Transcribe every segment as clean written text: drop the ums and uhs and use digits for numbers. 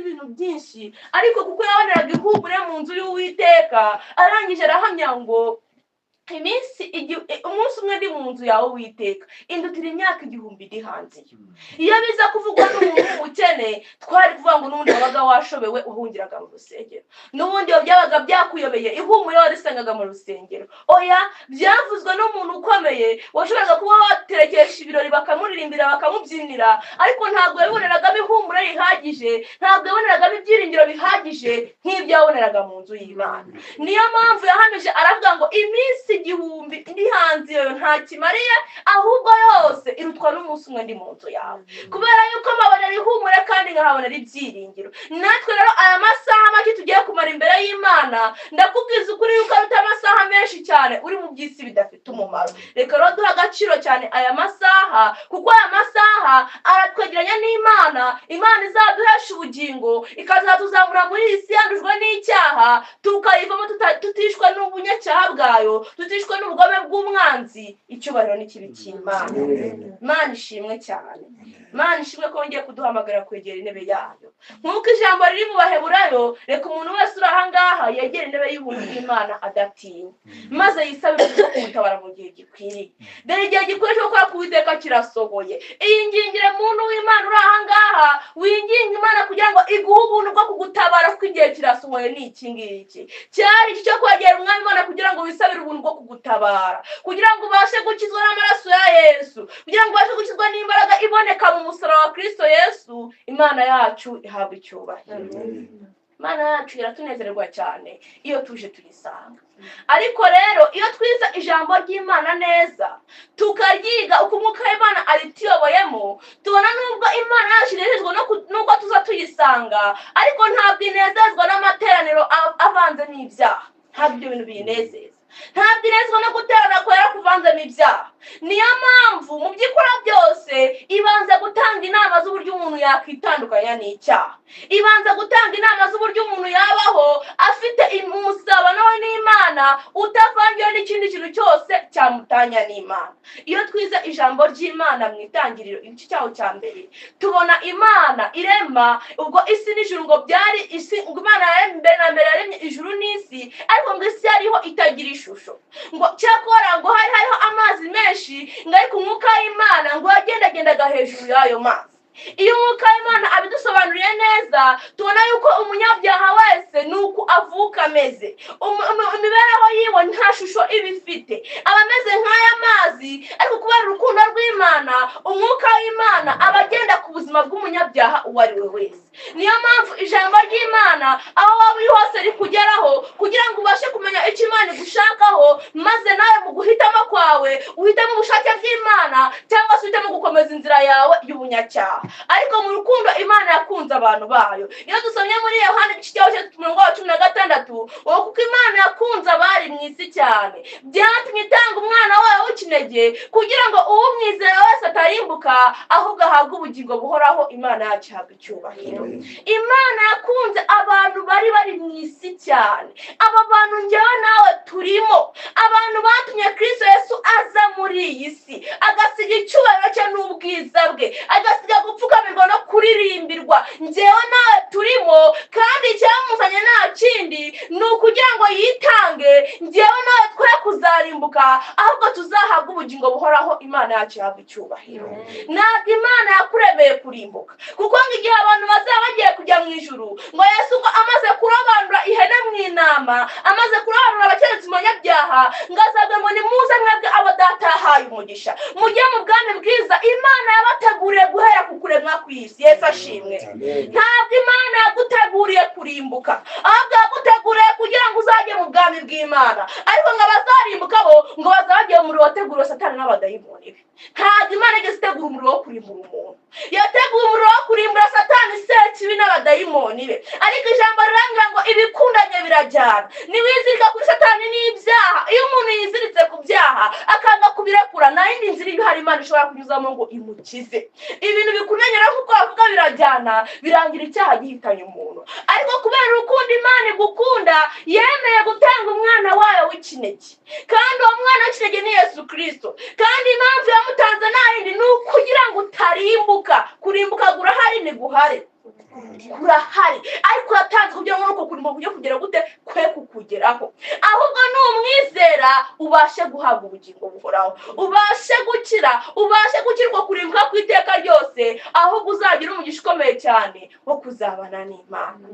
n'ibintu byinshi, ariko kuko yaboneraga ihumure mu nzu y'Uwiteka, arangije arahamya ngo iminsi umunsi umwe ndi mu nzu yawe Uwiteka indutira imyaka 1000 ndi hanze yo. Iyo biza kuvugwa n'umuntu w'umukene, twari kuvuga ngo n'ubundi wabaga washobewe, uhungiraga mu rusengero, n'ubundi iyo byabaga byakuyobeye ihumure warisangaga mu rusengero. Oya, byavuzwe n'umuntu ukomeye washoboraga kuba waterekesha ibirori, bakamuririmbira, bakamubyinira, ariko ntabwo yabiboneragamo ihumure rihagije, ntabwo yaboneragamo ibyiringiro bihagije nk'ibyo yaboneraga mu nzu y'Imana. Niyo mpamvu yahamije aravuga ngo iminsi 1000 ndi hanze iyo nta kimariye, ahubwo yose irutwa n'umunsi umwe ndi mu nzu yawe, kubera yuko mpabonera ihumure kandi nkahabonera ibyiringiro. Natwe rero aya masaha make tugiye kumara imbere y'Imana, ndakubwiza ukuri yuko aruta amasaha menshi cyane uri mu by'isi bidafite umumaro. Reka rero duhe agaciro cyane aya masaha, kuko aya masaha aratwegeranya n'Imana. Imana izaduhesha ubugingo, ikazatuzamura muri iyi si yandujwe n'icyaha, tukayivamo tutishwe n'ubunyacyaha bwayo, tutishwe n'ubugome bw'umwanzi. Icyubahiro n'ikibi cy'Imana. Imana ishimwe cyane. Imana ishimwe ko wongeye kuduhamagara kwegera intebe yayo. Nk'uko ijambo riri mu Baheburayo, reka umuntu wese uri aha ngaha yegera intebe y'ubuntu bw'Imana adatinya, maze yisabire uburyo bwo kumutabara mu gihe gikwiriye. Dore igihe gikwiriye cyo gukora ku Uwiteka kirasohoye. Iyi ngingire, muntu w'Imana uri aha ngaha, winginga Imana kugira ngo iguhe ubuntu bwo kugutabara, kuko igihe kirasohoye. Ni iki ngiki cyari iki cyo kwegera Umwami Imana kugira ngo wisabire ubuntu bwo kugutabara, kugira ngo ubashe gukizwa n'amaraso ya Yesu, kugira ngo ubashe gukizwa n'imbaraga iboneka mu musaraba wa Kristo Yesu. Imana yacu ihabwa icyubahiro. Imana yacu iratunezererwa cyane iyo tuje tuyisanga. Ariko rero iyo twize ijambo ry'Imana neza, tukaryiga uko Umwuka w'Imana arituyoboyemo, tubona nubwo Imana yacu inezezwa n'uko tuza tuyisanga, ariko ntabwo inezezwa n'amateraniro avanze n'ibyaha. Ntabwo ibyo bintu biyinezeza. Ntabwo inezezwa no guterana kwera kuvanzemo ibyaha. Niyo mpamvu mu byo ikora byose ibanza gutanga inama z'uburyo umuntu yakwitandukanya n'icyaha, ibanza gutanga inama z'uburyo umuntu yabaho afite umusabano we n'Imana utavangiwe n'ikindi kintu cyose cyamutanya n'Imana. Iyo twize ijambo ry'Imana mu Itangiriro, igice cyaho cya mbere, tubona Imana irema ubwo isi n'ijuru. Ngo byari isi, ngo Imana yaremye, mbere na mbere yaremye ijuru n'isi, ariko ngo isi yariho itagira ishusho. Ngo cyakora ngo hari hariho amazi menshi, ngo ariko Umwuka w'Imana ngo yagendagendaga hejuru y'ayo mazi. Iyo Umwuka w'Imana abidusobanuriye neza, tubona yuko umunyabyaha wese ni uko avuka ameze. Imibereho yiwe nta shusho iba ifite, aba ameze nk'aya mazi. Ariko kubera urukundo rw'Imana, Umwuka w'Imana aba agenda ku buzima bw'umunyabyaha uwo ari we wese. Niyo mpamvu ijambo ry'Imana aho waba uri hose rikugeraho, kugira ngo ubashe kumenya icyo Imana igushakaho, maze nawe mu guhitamo kwawe uhitemo ubushake bw'Imana cyangwa se uhitemo gukomeza inzira yawe y'ubunyacyaha. Ariko mu rukundo Imana yakunze abantu bayo, iyo dusomye muri Yohana igice cyaho umurongo wa 16, ngo kuko Imana yakunze abari mu isi cyane, byatumye itanga umwana wayo w'ikinege, kugira ngo uwumwizera wese atarimbuka, ahubwo ahabwe ubugingo buhoraho. Imana yacu ihabwa icyubahiro. Imana yakunze abantu bari bari mu isi cyane. Aba bantu njyewe nawe turimo, abantu batumye Kristo Yesu aza muri iyi si, agasiga icyubahiro cye n'ubwiza bwe, agasiga gupfukamirwa no kuririmbirwa. Njyewe nawe turimo, kandi icyamuzanye nta kindi, ni ukugira ngo yitange, njyewe nawe twe kuzarimbuka, ahubwo tuzahabwe ubugingo buhoraho. Imana yacu ihabwa icyubahiro. Ntabwo Imana yakuremeye kurimbuka, kuko ngo igihe abantu bazaba bagiye kujya mu ijuru, ngo Yesu ngo amaze kurobanura ihene mu intama, amaze kurobanura abakiranutsi mu banyabyaha, ngo azavuga ngo nimuze mwebwe abo Data yahaye umugisha, mujye mu bwami bwiza Imana yabateguriye guhera ku kuremwa kw'isi. Yesu ashimwe. Ntabwo Imana yaguteguriye kurimbuka, ahubwo yaguteguriye kugira ngo uzajye mu bwami bw'Imana. Ariko ngo abazarimbuka bo ngo bazaba bagiye mu muriro wateguriwe Satani n'abadayimoni be. Ntabwo Imana igeze itegura umuriro wo kurimbura umuntu, yateguye umuriro wo kurimbura Satani sekibi n'abadayimoni be. Ariko ijambo rirambwira ngo ibikundanye birajyana. Niwizirika kuri Satani n'ibyaha, iyo umuntu yiziritse ku byaha akanga kubirekura, nta yindi nzira iba ihari Imana ishobora kunyuzamo ngo imukize. Ibintu bikundanye rero, kuko bavuga birajyana, birangira icyaha gihitanye umuntu. Ariko kubera urukundo Imana igukunda, yemeye gutanga umwana wayo w'ikinege, kandi uwo mwana w'ikinege ni Yesu Kirisito. Kandi impamvu yamutanze nta yindi, ni ukugira ngo utarimbuka. Kurimbuka gurahari, ni guhare. Kurahari, ariko uratanze kugira ngo nuko kurimo kujya kugera gute kwe kukugeraho, ahubwo numwizera ubashe guhabwa ubugingo buhoraho, ubashe gukira, ubashe gukirwa kurimbuka ku iteka ryose, ahubwo uzagira umugisha ukomeye cyane wo kuzabana n'Imana.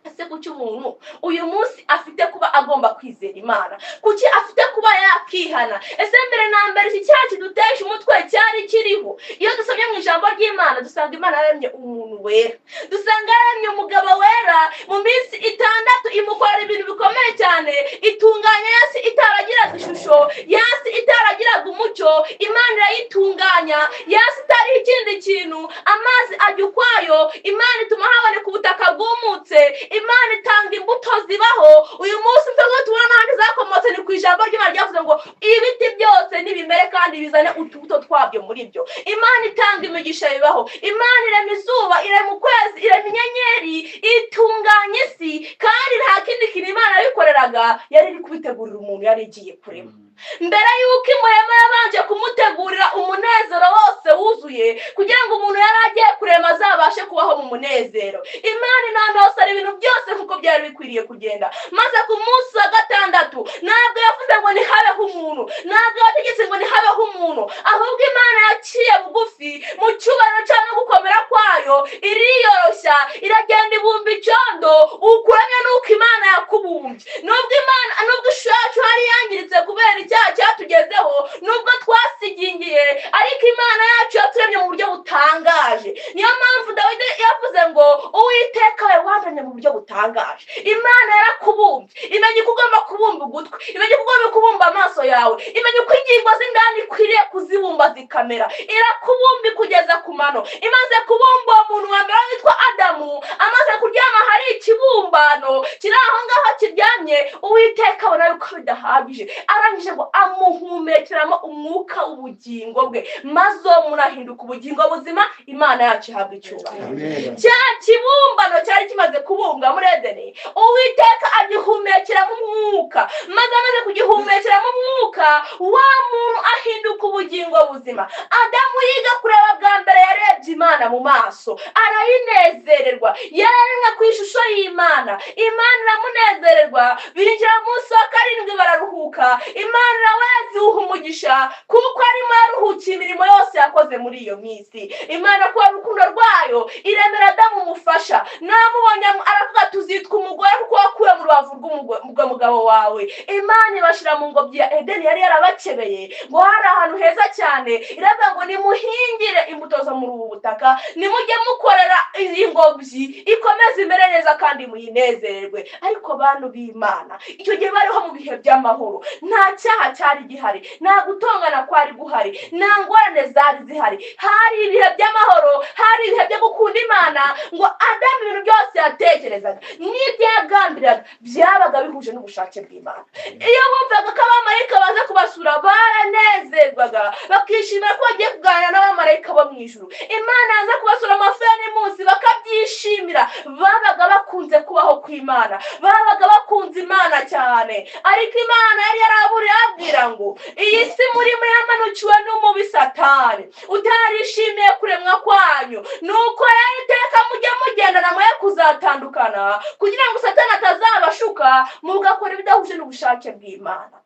Ese kuki umuntu uyu munsi afite kuba agomba kwizera Imana? Kuki afite kuba yakihana? Ese mbere na mbere iki cyaha kidutesha umutwe cyari kiriho? Iyo dusomye mu ijambo ry'Imana, dusanga Imana yaremye umuntu wera, dusanga yaremye umugabo wera. Mu minsi 6 imukorera ibintu bikomeye cyane, itunganya yasi itaragiraga ishusho, yasi itaragiraga umucyo, Imana irayitunganya. Yasi itariho ikindi kintu, amazi ajya ukwayo, Imana ituma haboneka ubutaka bwumutse, Imana itanga imbuto zibaho. Uyu munsi imbuto tubona n'ahandi zakomotse ni ku ijambo ry'Imana ryavuze ngo ibiti byose nibimere kandi bizane utubuto twabyo muri byo. Imana itanga imigisha bibaho. Imana irema izuba, irema ukwezi, irema inyenyeri, itunganya isi, kandi nta kindi kintu Imana yabikoreraga, yari iri kubitegurira umuntu yari igiye kurema. Mbere y'uko imurema yabanje kumutegurira umunezero wose wuzuye, kugira ngo umuntu yari agiye kurema azabashe kubaho mu munezero. Imana inonosora ibintu byose nk'uko byari bikwiriye kugenda. Maze ku munsi wa gatandatu ntabwo yavuze ngo ntihabeho umuntu, ntabwo yategetse ngo ntihabeho umuntu, ahubwo Imana yaciye bugufi mu cyubahiro cyayo no gukomera kwayo, iriyoroshya, iragenda ibumba icyondo. Ukuremye nuko Imana yakubumbye. Nubwo Imana, nubwo ishusho yacu hari yangiritse kubera icyaha cyatugezeho, nubwo twasigingiye, ariko Imana yacu yaturemye mu buryo butangaje. Niyo mpamvu Dawidi yavuze ngo "Uwiteka we, wandemye mu buryo butangaje." Imana yarakubumbye, imenya uko ugomba kubumba ugutwi, imenya uko ugomba kubumba amaso yawe, imenya uko ingingo z'indani ikwiriye kuzibumba zikamera, irakubumba ikugeza ku mano. Imaze kubumba uwo muntu wa mbere witwa Adamu, amaze kuryama hari ikibumbano kiri aho ngaho kiryamye, Uwiteka abona yuko bidahagije, arangije ngo amuhumekeramo umwuka w'ubugingo bwe, maze uwo muntu ahinduka ubugingo buzima. Imana yacu ihabwa icyubahiro. Amen. Cya kibumbano cyari kimaze kubumbwa muri Edeni, Uwiteka agihumekeramo umwuka, maze amaze kugihumekeramo umwuka, wa muntu ahinduka ubugingo buzima. Adamu yiga kureba bwa mbere, yarebye Imana mu maso arayinezererwa. Yararemwe ku ishusho y'Imana, Imana iramunezererwa. Binjira mu munsi wa karindwi bararuhuka. Imana iraweza, iwuha umugisha kuko arimo yaruhukiye imirimo yose yakoze muri iyo minsi. Imana kubera urukundo rwayo iremera Adamu umufasha. Namubonye aravuga, "Tuzitwa umugore kuko wakuwe mu rubavu rw'umugabo wawe." Imana ibashyira mu ngobyi ya Edeni yari yarabakebeye ngo hari ahantu heza cyane. Iravuga ngo nimuhingire imbuto zo muri ubu butaka, nimujye mukorera iyi ngobyi ikomeze imere neza kandi muyinezererwe. Ariko bantu b'Imana, icyo gihe bariho mu bihe by'amahoro, nta cyaha cyari gihari, nta gutongana kwari guhari, nta ngorane zari zihari. Hari ibihe by'amahoro, hari ibihe byo gukunda Imana. Ngo Adamu ibintu byose yatekerezaga n'ibyo yagambiriraga byabaga bihuje n'ubushake bw'Imana. Iyo bumvaga ko abamarayika baza kubasura, baranezerwaga, bakishimira ko bagiye kuganira n'abamarayika bo mu ijuru. Imana yaza kubasura amafu munsi, bakabyishimira. Babaga bakunze kubaho kw'Imana, babaga bakunze Imana cyane. Ariko Imana yari yaraburiye, ababwira ngo iyi si murimo yamanukiwe n'umubi Satani utarishimiye kuremwa kwanyu. Nuko rero iteka mujye mugendana mwe kuzatandukana, kugira ngo Satani atazabashuka mugakora ibidahuje n'ubushake bw'Imana.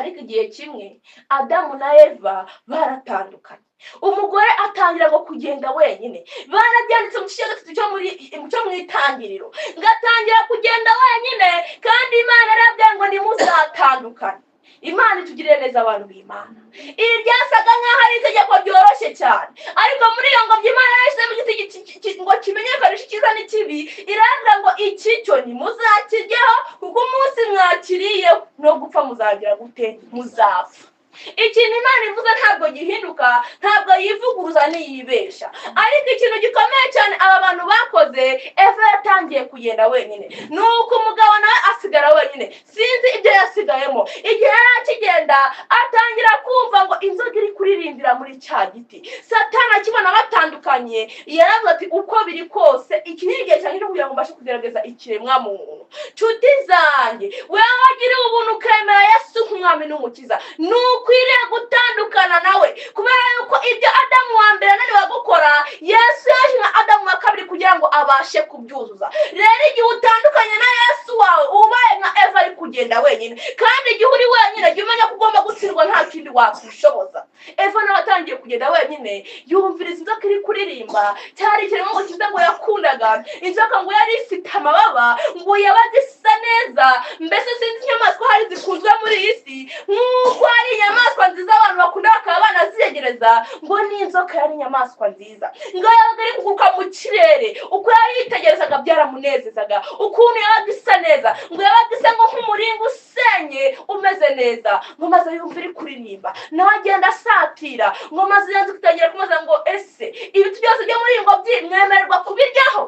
Ariko igihe kimwe Adamu na Eva baratandukanye, umugore atangira ngo kugenda wenyine. Barabyanditse mu gice gatatu cyo mu Itangiriro, ngo atangira kugenda wenyine, kandi Imana yarabwiye ngo ntimuzatandukane. Imana itugirire neza, abantu b'Imana. Iri ryasaga nk'aho ari itegeko ryoroshye cyane, ariko muri iyo ngobyi Imana yashyizemo igiti ngo kimenyekanishe icyiza n'ikibi. Iravuga ngo iki cyo ntimuzakiryeho, kuko umunsi mwakiriyeho no gupfa muzagira gute? Muzapfa. Ikintu Imana ivuze ntabwo gihinduka, ntabwo yivuguruza, ntiyibesha. Ariko ikintu gikomeye cyane aba bantu bakoze, Eva yatangiye kugenda wenyine, nuko umugabo nawe asigara wenyine. Sinzi ibyo yasigayemo. Igihe yari akigenda, atangira kumva ngo inzoga iri kuririmbira muri cya giti. Satani akibona batandukanye, yaravuze ati uko biri kose iki ni igihe cyanjye cyo kugira ngo mbashe kugerageza ikiremwa muntu. Nshuti zanjye, wewe wagiriwe ubuntu ukemera Yesu nk'umwami n'umukiza, ntukwiriye gutandukana nawe, kubera yuko ibyo Adamu wa mbere ananiwe gukora, Yesu yaje nka Adamu wa kabiri kugira ngo abashe kubyuzuza. Rero igihe utandukanye na Yesu wawe, ubaye nka Eva ari kugenda wenyine. Kandi igihe uri wenyine, jya umenya ko ugomba gutsindwa, nta kindi wakwishoboza. Eva nawe atangiye kugenda wenyine, yumviriza inzoka iri kuririmba. Cyari ikiremwa ngo cyiza ngo yakundaga. Inzoka ngo yari ifite amababa, ngo yabaga isa neza. Mbese sinzi inyamaswa hari zikunzwe muri iyi si nk'uko hari inyamaswa nziza abantu bakunda bakaba banaziyegereza, ngo n'inzoka yari inyamaswa nziza. Ngo yabaga iri kuguruka mu kirere, uko yayitegerezaga byaramunezezaga, ukuntu yabaga isa neza. Ngo yabaga isa ngo nk'umuringa usenye umeze neza. Ngo maze yumva iri kuririmba, nawe agenda asatira. Ngo maze iyo nzoka itangira kumubaza ngo: "Ese ibiti byose byo muri iyi ngobyi mwemererwa kubiryaho?"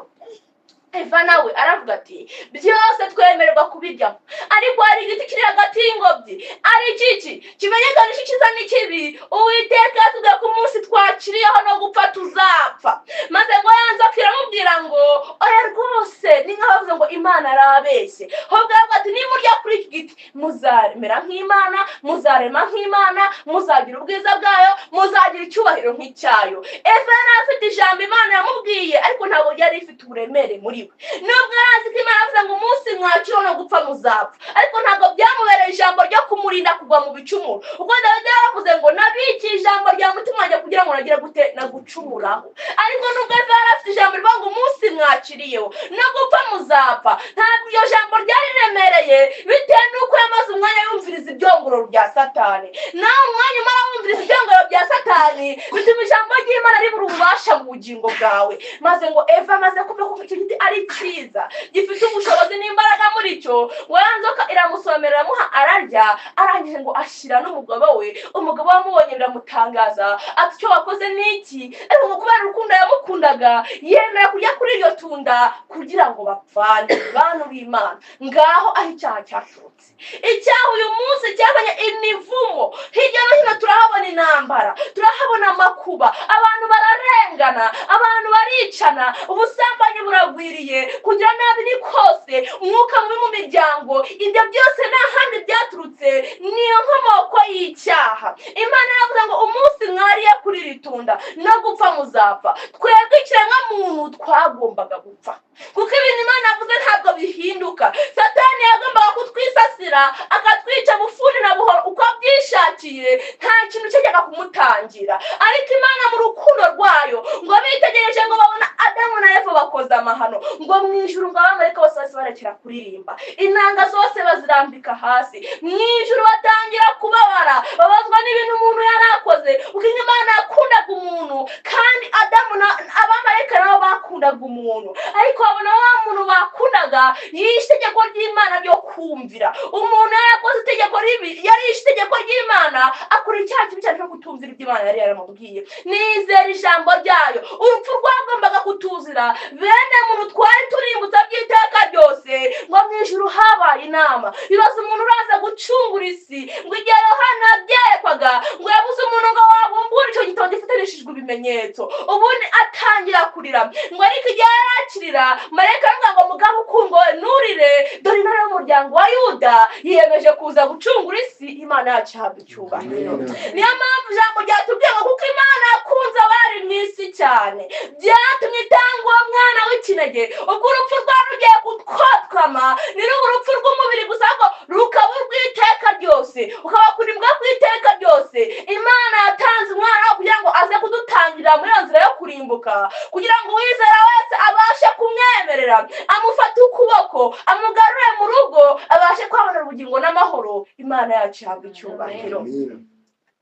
Eva nawe aravuga ati: "Byose twemererwa kubiryaho, ariko hari igiti kiri hagati y'ingobyi, ari iki kimenyekanisha icyiza n'ikibi. Uwiteka yatubwiye ko umunsi twakiriyeho no gupfa tuzapfa." Maze ngo ya nzoka iramubwira ngo: "Oya rwose." Ni nk'abavuze ngo Imana arabeshye. Ahubwo aravuga ati: "Nimurya kuri iki giti, muzaremera nk'Imana, muzarema nk'Imana, muzagira ubwiza bwayo, muzagira icyubahiro nk'icyayo." Eva yari afite ijambo Imana yamubwiye, ariko ntabwo ryari rifite uburemere muri we. Nubwo yari azi ko Imana yavuze ngo umunsi mwakiriho no gupfa muzapfa, ariko ntabwo byamubereye ijambo ryo kumurinda kugwa mu bicumuro. Ubwo Dawidi yaravuze ngo: "Nabikiye ijambo rya mutima wanjye kugira ngo nagire gute? Nagucumuraho." Ariko nubwo Eva yari afite ijambo rivuga ngo umunsi mwakiriyeho no gupfa muzapfa, ntabwo iryo jambo ryari riremereye, bitewe n'uko yamaze umwanya yumviriza ibyongororo bya Satani. Nawe umwanya umara wumviriza ibyongororo bya Satani bituma ijambo ry'Imana ribura ububasha mu bugingo bwawe. Maze ngo Eva amaze kumva ko icyo giti ari cyiza, gifite ubushobozi n'imbaraga muri cyo, ngo ya nzoka iramusomera, iramuha, ararya. Arangije ngo ashyira n'umugabo we. Umugabo wamubonye biramutangaza, ati: "Icyo wakoze ni iki?" Ariko ngo kubera urukundo yamukundaga, yemera kurya kuri iryo tunda kugira ngo bapfane. Bantu b'Imana, ngaho aho icyaha cyaturutse. Icyaha uyu munsi cyazanye imivumo. Hirya no hino turahabona intambara, turahabona amakuba, abantu bararengana, abantu baricana, ubusambanyi buragwiriye, kugira nabi ni kose, umwuka mubi mu miryango. Ibyo byose nta handi byaturutse, niyo nkomoko y'icyaha. Imana iravuga ngo umunsi mwariye kuri iri tunda no gupfa muzapfa. Twebwe ikiremwa muntu twagombaga gupfa, kuko ibintu Imana yavuze ntabwo bihinduka. Satani yagombaga kutwisasira, akatwica bufuni na buhoro uko abyishakiye, nta kintu cyajyaga kumutangira. Ariko Imana mu rukundo rwayo, ngo bitegereje ngo babona Adamu na Eva bakoze amahano, ngo mu ijuru ngo abamarayika bose bahise barekera kuririmba, inanga zose bazirambika hasi. Mu ijuru batangira kubabara, babazwa n'ibintu umuntu yari akoze, kuko Imana yakundaga umuntu, kandi Adamu na abamarayika nabo bakundaga umuntu. Ariko babona wa muntu bakundaga yishe itegeko ry'Imana ryo kumvira. Umuntu yarakoze itegeko ribi, yarishe itegeko ry'Imana, akora icyaha kibi cyane cyo kutumvira ibyo Imana yari yaramubwiye. Nizera ijambo ryayo. Urupfu rwagombaga kutuzira, bene muntu twari turimbutse by'iteka ryose. Ngo mu ijuru habaye inama, bibaza umuntu uraza gucungura isi. Ngo igihe Yohana byerekwaga, ngo yabuze umuntu ngo wabumbura icyo gitabo gifatanishijwe ibimenyetso, ubundi atangira kurira. Ngo ariko igihe yari akirira, marayika aravuga ngo: "Mugabo ukundwa we, nturire, dore Intare y'umuryango wa Yuda yiyemeje kuza gucungura isi." Imana yacu ihabwa icyubahiro. Niyo mpamvu ijambo ryatubwiye ngo kuko Imana yakunze abari mu isi cyane, byatumye itanga uwo mwana w'ikinege. Ubwo urupfu rwari rugiye kutwotwama, ni urupfu rw'umubiri gusa, ahubwo rukaba urw'iteka ryose, ukaba kurimbwa kw'iteka ryose. Imana yatanze umwana wayo kugira ngo aze kudutangirira muri iyo nzira yo kurimbuka, kugira ngo uwizera wese abashe kumwemerera, amufate ukuboko, amugarure mu rugo, abashe kuhabonera ubugingo n'amahoro. Imana yacu ihabwa icyubahiro.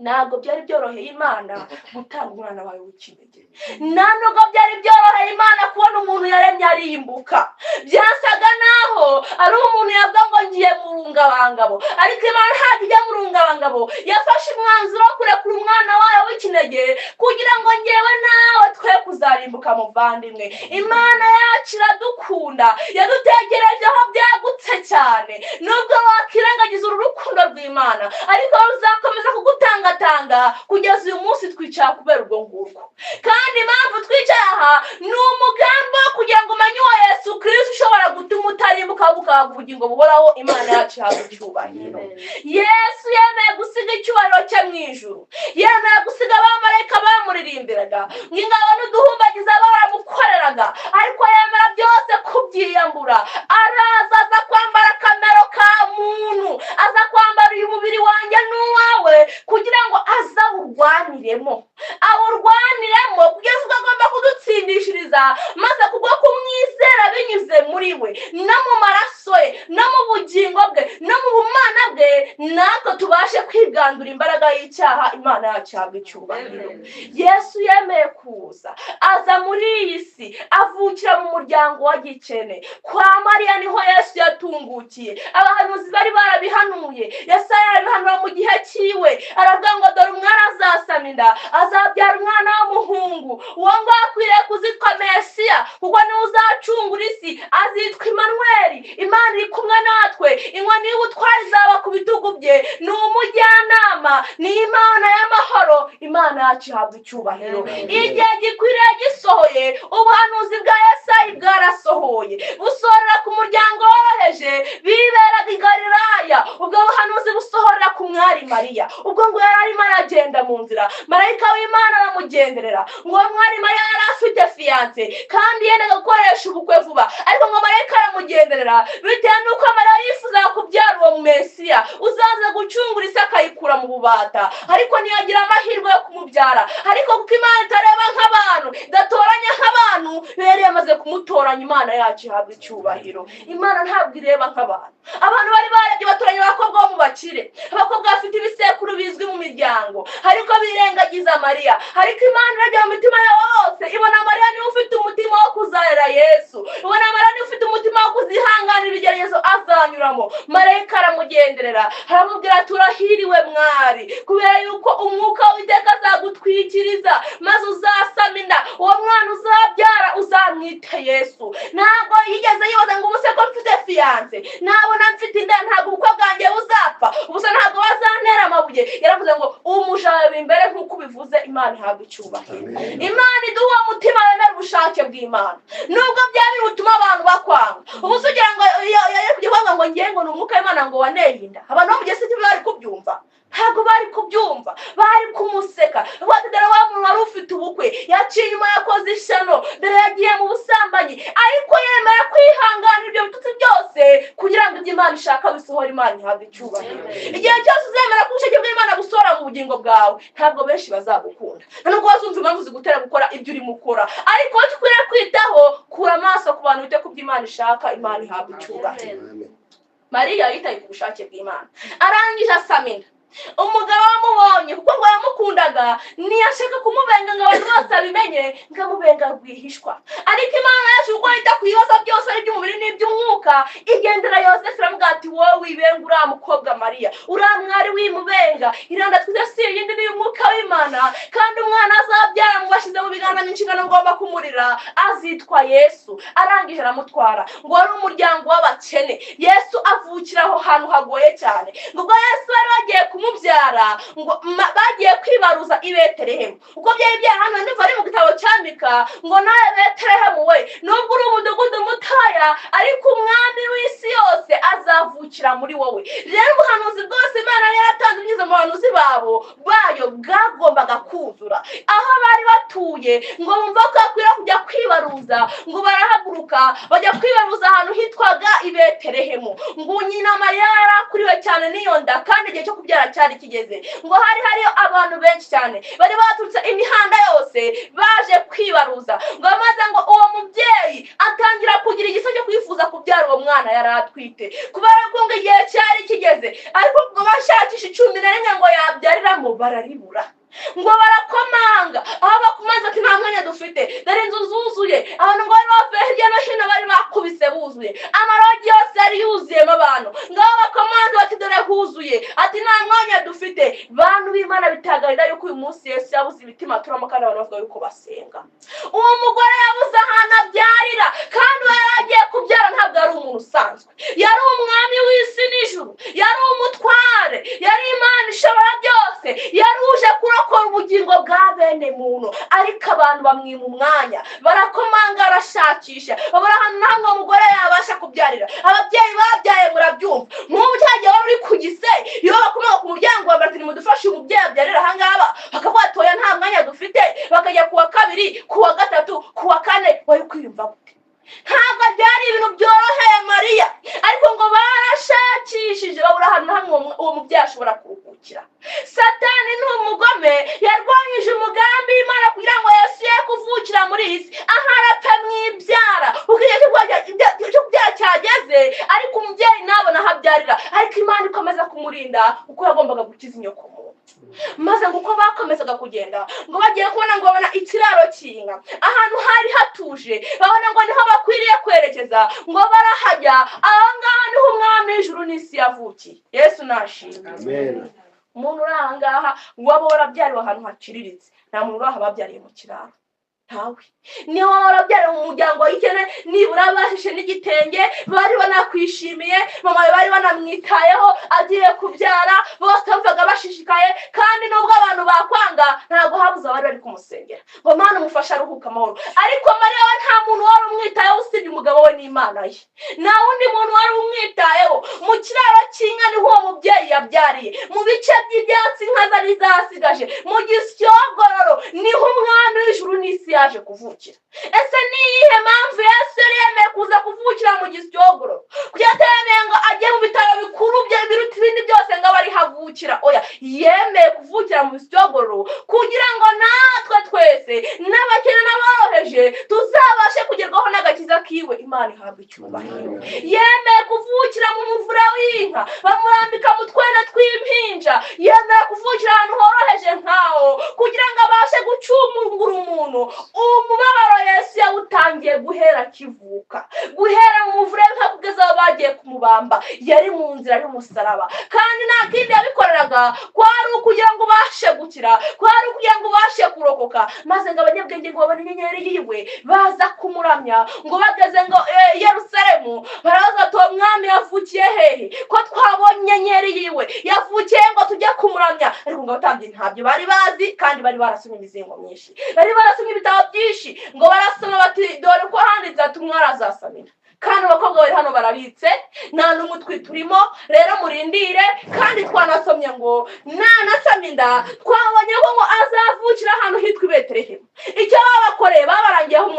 Ntabwo byari byoroheye Imana gutanga umwana wawe w'ikinege. Nta nubwo byari byoroheye Imana kubona umuntu yaremye arimbuka. Byasaga naho ari umuntu yavuga ngo ngiye mu rungabangabo, ariko Imana ntabwo ijya mu rungabangabo. Yafashe umwanzuro wo kurekura umwana wayo w'ikinege kugira ngo ngewe nawe twe kuzarimbuka. Muvandimwe, Imana yacu iradukunda, yadutekerejeho byagutse cyane. Nubwo wakirengagiza uru rukundo rw'Imana, ariko ruzakomeza kugutangatanga kugeza uyu munsi twicara kubera urwo ngurwo. Kandi impamvu twicaye aha ni umugambi wo kugira ngo umenye uwo Yesu Kirisito ushobora gutuma utarimbuka, ahubwo tugahabwa ubugingo buhoraho. Imana yacu ihabwa icyubahiro. Yesu yemeye gusiga icyubahiro cye mu ijuru, yemeye gusiga abamarayika bamuririmbiraga, ng'ingabo n'uduhumbagiza baramukoreraga, ariko yemera byose kubyiyambura, araza aza kwambara akamero ka muntu, aza kwambara uyu mubiri wanjye n'uwawe, kugira ngo aze awurwaniremo, awurwaniremo kugeza ubwo agomba kudutsindishiriza, maze kubwo kumwizera binyuze muri we no mu maraso ye no mu bugingo bwe no mu bumana bwe, natwe tubashe kwigandura imbaraga y'icyaha. Imana yacu ihabwa icyubahiro. Yesu yemeye kuza, aza muri iyi si, avukira mu muryango wa gikene. Kwa Mariya niho Yesu yatungukiye. Abahanuzi bari barabihanuye, Yesaya arabihanura mu gihe cyiwe, aravuga ngo: "Dore umwana azasama inda, azabyara umwana w'umuhungu. Uwo nguwo akwiriye kuzitwa Mesiya, kuko niwe uzacungura isi. Azitwa Imanweri, Imana iri kumwe natwe. Inkoni y'ubutware izaba ku bitugu bye. Ni umujyanama, ni Imana y'amahoro." Imana yacu ihabwa icyubahiro. Igihe gikwiriye gisohoye, ubuhanuzi bwa Yesayi bwarasohoye, busohorera ku muryango woroheje biberaga i Galilaya. Ubwo buhanuzi busohorera ku mwari Mariya. Ubwo ngo yari arimo aragenda mu nzira, marayika w'Imana aramugenderera. Ngo uwo mwari Mariya yari afite fiancé kandi yendaga gukoresha ubukwe vuba, ariko ngo marayika aramugenderera bitewe n'uko Mariya yifuzaga kubyara uwo Mesiya uzaza gucungura isi akayikura mu bubata, ariko ntiyagira amahirwe yo kumubyara. Ariko kuko Imana itareba nk'abantu, idatoranya nk'abantu, yari yamaze kumutoranya. Imana yacu ihabwa icyubahiro. Imana ntabwo ireba nk'abantu. Abantu bari barebye batoranya abakobwa bo mu bakire, abakobwa bafite ibisekuru bizwi mu miryango, ariko birengagiza Mariya. Ariko Imana irebye mu mitima yabo bose, ibona Mariya niwe ufite umutima wo kuzarera Yesu, ibona Mariya niwe ufite umutima wo kuzihanganira ibigeragezo azanyuramo. Marayika aramugenderera, aramubwira ati: "Urahiriwe mwari, kubera yuko umwuka w'Iteka azagutwikiriza, maze uzasama inda. Uwo mwana uzabyara uzamwita Yesu." Ntabwo yigeze yibaza ngo: "Ubuse ko mfite fiancé, nabona mfite inda, ntabwo ubukwe bwanjye buzapfa? Ubuse ntabwo bazantera amabuye?" Yaravuze ngo: "Umuja wawe imbere nk'uko ubivuze." Imana ihabwa icyubahiro. Imana iduha uwo mutima wemera ubushake bw'Imana, nubwo byaba biri butume abantu bakwanga. Ubu se ugira ngo iyo kujya kuvuga ngo ngiye, ngo ni umwuka w'Imana ngo waneye inda, abantu bo mu gihe se bari kubyumva? Ntabwo bari kubyumva, bari kumuseka. Bati: "Dore wa muntu wari ufite ubukwe yaciye inyuma, yakoze ishyano, dore yagiye mu busambanyi." Ariko yemera kwihanganira ibyo bitutsi byose kugira ngo ibyo Imana ishaka bisohore. Imana ihabwe icyubahiro. Igihe cyose uzemera ko ubushake bw'Imana busohora mu bugingo bwawe, ntabwo benshi bazagukunda, nta nubwo bazumva impamvu zigutera gukora ibyo urimo ukora, ariko icyo ukwiriye kwitaho, kura amaso ku bantu, wite ku byo Imana ishaka. Imana ihabwa icyubahiro. Mariya yitaye ku bushake bw'Imana, arangije asama inda. Umugabo wamubonye, kuko ngo yamukundaga, ntiyashaka kumubenga ngo abantu bose babimenye, ngo amubenga rwihishwa. Ariko Imana yacu, kuko yita ku bibazo byose, ari iby'umubiri n'iby'umwuka, igendera Yosefu, iramubwira ati: "Wowe wibenga uriya mukobwa Mariya, uriya mwari wimubenga. Iranda twize si iyindi, ni umwuka w'Imana, kandi umwana azabyara mubashyize mu biganza n'inshingano, ngomba kumurira, azitwa Yesu." Arangije aramutwara. Ngo wari umuryango w'abakene. Yesu avukira aho hantu hagoye cyane. Ngo ubwo Yesu bari bagiye kumubyara, ngo bagiye kwibaruza i Betelehemu, uko byari byarahanuwe, ndumva ari mu gitabo cya Mika, ngo: "Nawe Betelehemu we, nubwo uri umudugudu mutoya, ariko umwami w'isi yose azavukira muri wowe." Rero ubuhanuzi bwose Imana yari yaratanze binyuze mu bahanuzi babo bayo bwagombaga kuzura aho bari batuye. Ngo bumva ko bakwiriye kujya kwibaruza, ngo barahaguruka bajya kwibaruza ahantu hitwaga i Betelehemu. Ngo nyina Mariya yari akuriwe cyane n'iyo nda, kandi igihe cyo kubyara cyari kigeze. Ngo hari hariyo abantu benshi cyane bari baturutse imihanda yose baje kwibaruza. Ngo maze ngo uwo mubyeyi atangira kugira igisa cyo kwifuza kubyara uwo mwana yari atwite, kubera ko ngo igihe cyari kigeze. Ariko ngo bashakisha icumbi na rimwe ngo yabyariramo, bararibura. Ngo barakomanga, aho bakomanze ati: "Nta mwanya dufite, dore inzu zuzuye." Abantu ngo bari bavuye hirya no hino bari bakubise buzuye, amarogi yose yari yuzuyemo abantu. Ngo aho bakomanze bati: "Dore huzuye," ati: "Nta mwanya dufite." Bantu b'Imana, bitagarira yuko uyu munsi Yesu yabuze imitima turamo, kandi abantu bavuga yuko basenga. Uwo mugore yabuze ahantu abyarira, kandi uwo yari agiye kubyara ntabwo ari umuntu usanzwe, yari umwami w'isi n'ijuru, yari umutware, yari Imana ishobora byose, yari uje kurokora ubugingo bwa bene muntu. Ariko abantu bamwima umwanya, barakomanga, arashakisha, babura ahantu na hamwe uwo mugore yabasha kubyarira. Ababyeyi babyara. Yarakize, ariko umubyeyi ntabona aho abyarira, ariko Imana ikomeza kumurinda kuko yagombaga gukiza inyoko muntu. Maze ngo uko bakomezaga kugenda, ngo bagiye kubona, ngo babona ikiraro cy'inka ahantu hari hatuje, babona ngo niho bakwiriye kwerekeza, ngo barahajya. Aha ngaha niho Umwami w'ijuru n'isi yavukiye. Yesu nashimwe. Amen. Umuntu uri aha ngaha waba warabyariwe ahantu haciriritse, nta muntu uri aha babyariye mu kiraro, ntawe. Niyo waba warabyariwe mu muryango w'ikene, nibura bashishe n'igitenge, bari banakwishimiye, mama we bari banamwitayeho agiye kubyara, bose bumvaga bashishikaye. Kandi nubwo abantu bakwanga, ntabwo habuze abari bari kumusengera ngo Mana umufashe aruhuke amahoro. Ariko Mariya we nta muntu wari umwitayeho usibye umugabo we n'Imana ye, nta wundi muntu wari umwitayeho. Mu kiraro cy'inka niho uwo mubyeyi yabyariye, mu bice by'ibyatsi inka zari zasigaje, mu gisyogororo niho Umwami w'ijuru n'isi yaje kuvukira. Ese ni iyihe mpamvu Yesu yari yemeye kuza kuvukira mu gisyogororo? Kugira atayemeye ngo ajye mu bitaro bikuru bye biruta ibindi byose ngo abe ariho avukira? Oya, yemeye kuvukira mu bisyogororo kugira ngo natwe twese, n'abakene n'aboroheje, tuzabashe kugerwaho n'agakiza kiwe. Imana ihabwa icyubahiro. Yemeye kuvukira mu muvure w'inka, bamurambika mu twenda tw'impinja. Yemeye kuvukira ahantu horoheje nkaho kugira ngo abashe gucungura umuntu. Umubabaro Yesu yawutangiye guhera akivuka, guhera mu muvure w'inka kugeza aho bagiye kumubamba, yari mu nzira y'umusaraba. Kandi nta kindi yabikoreraga, kwari ukugira ngo ubashe gukira, kwari ukugira ngo ubashe kurokoka. Maze ngo abanyabwenge ngo babone inyenyeri yiwe, baza kumuramya. Ngo bageze ngo Yerusalemu, barabaza bati: "Uwo mwami yavukiye hehe, ko twabonye inyenyeri yiwe? Yavukiye ngo tujye kumuramya?" Ariko ngo abatambyi ntabyo bari bazi, kandi bari barasomye imizingo myinshi, bari barasomye ibitabo byinshi. Ngo barasoma bati: "Dore uko handitse ati umwari azasamira, kandi abakobwa bari hano barabitse, nta n'umutwe turimo, rero murindire. Kandi twanasomye ngo nanasama inda, twabonye ko ngo azavukira ahantu hitwa i Betelehemu." Icyo babakoreye, babarangiye aho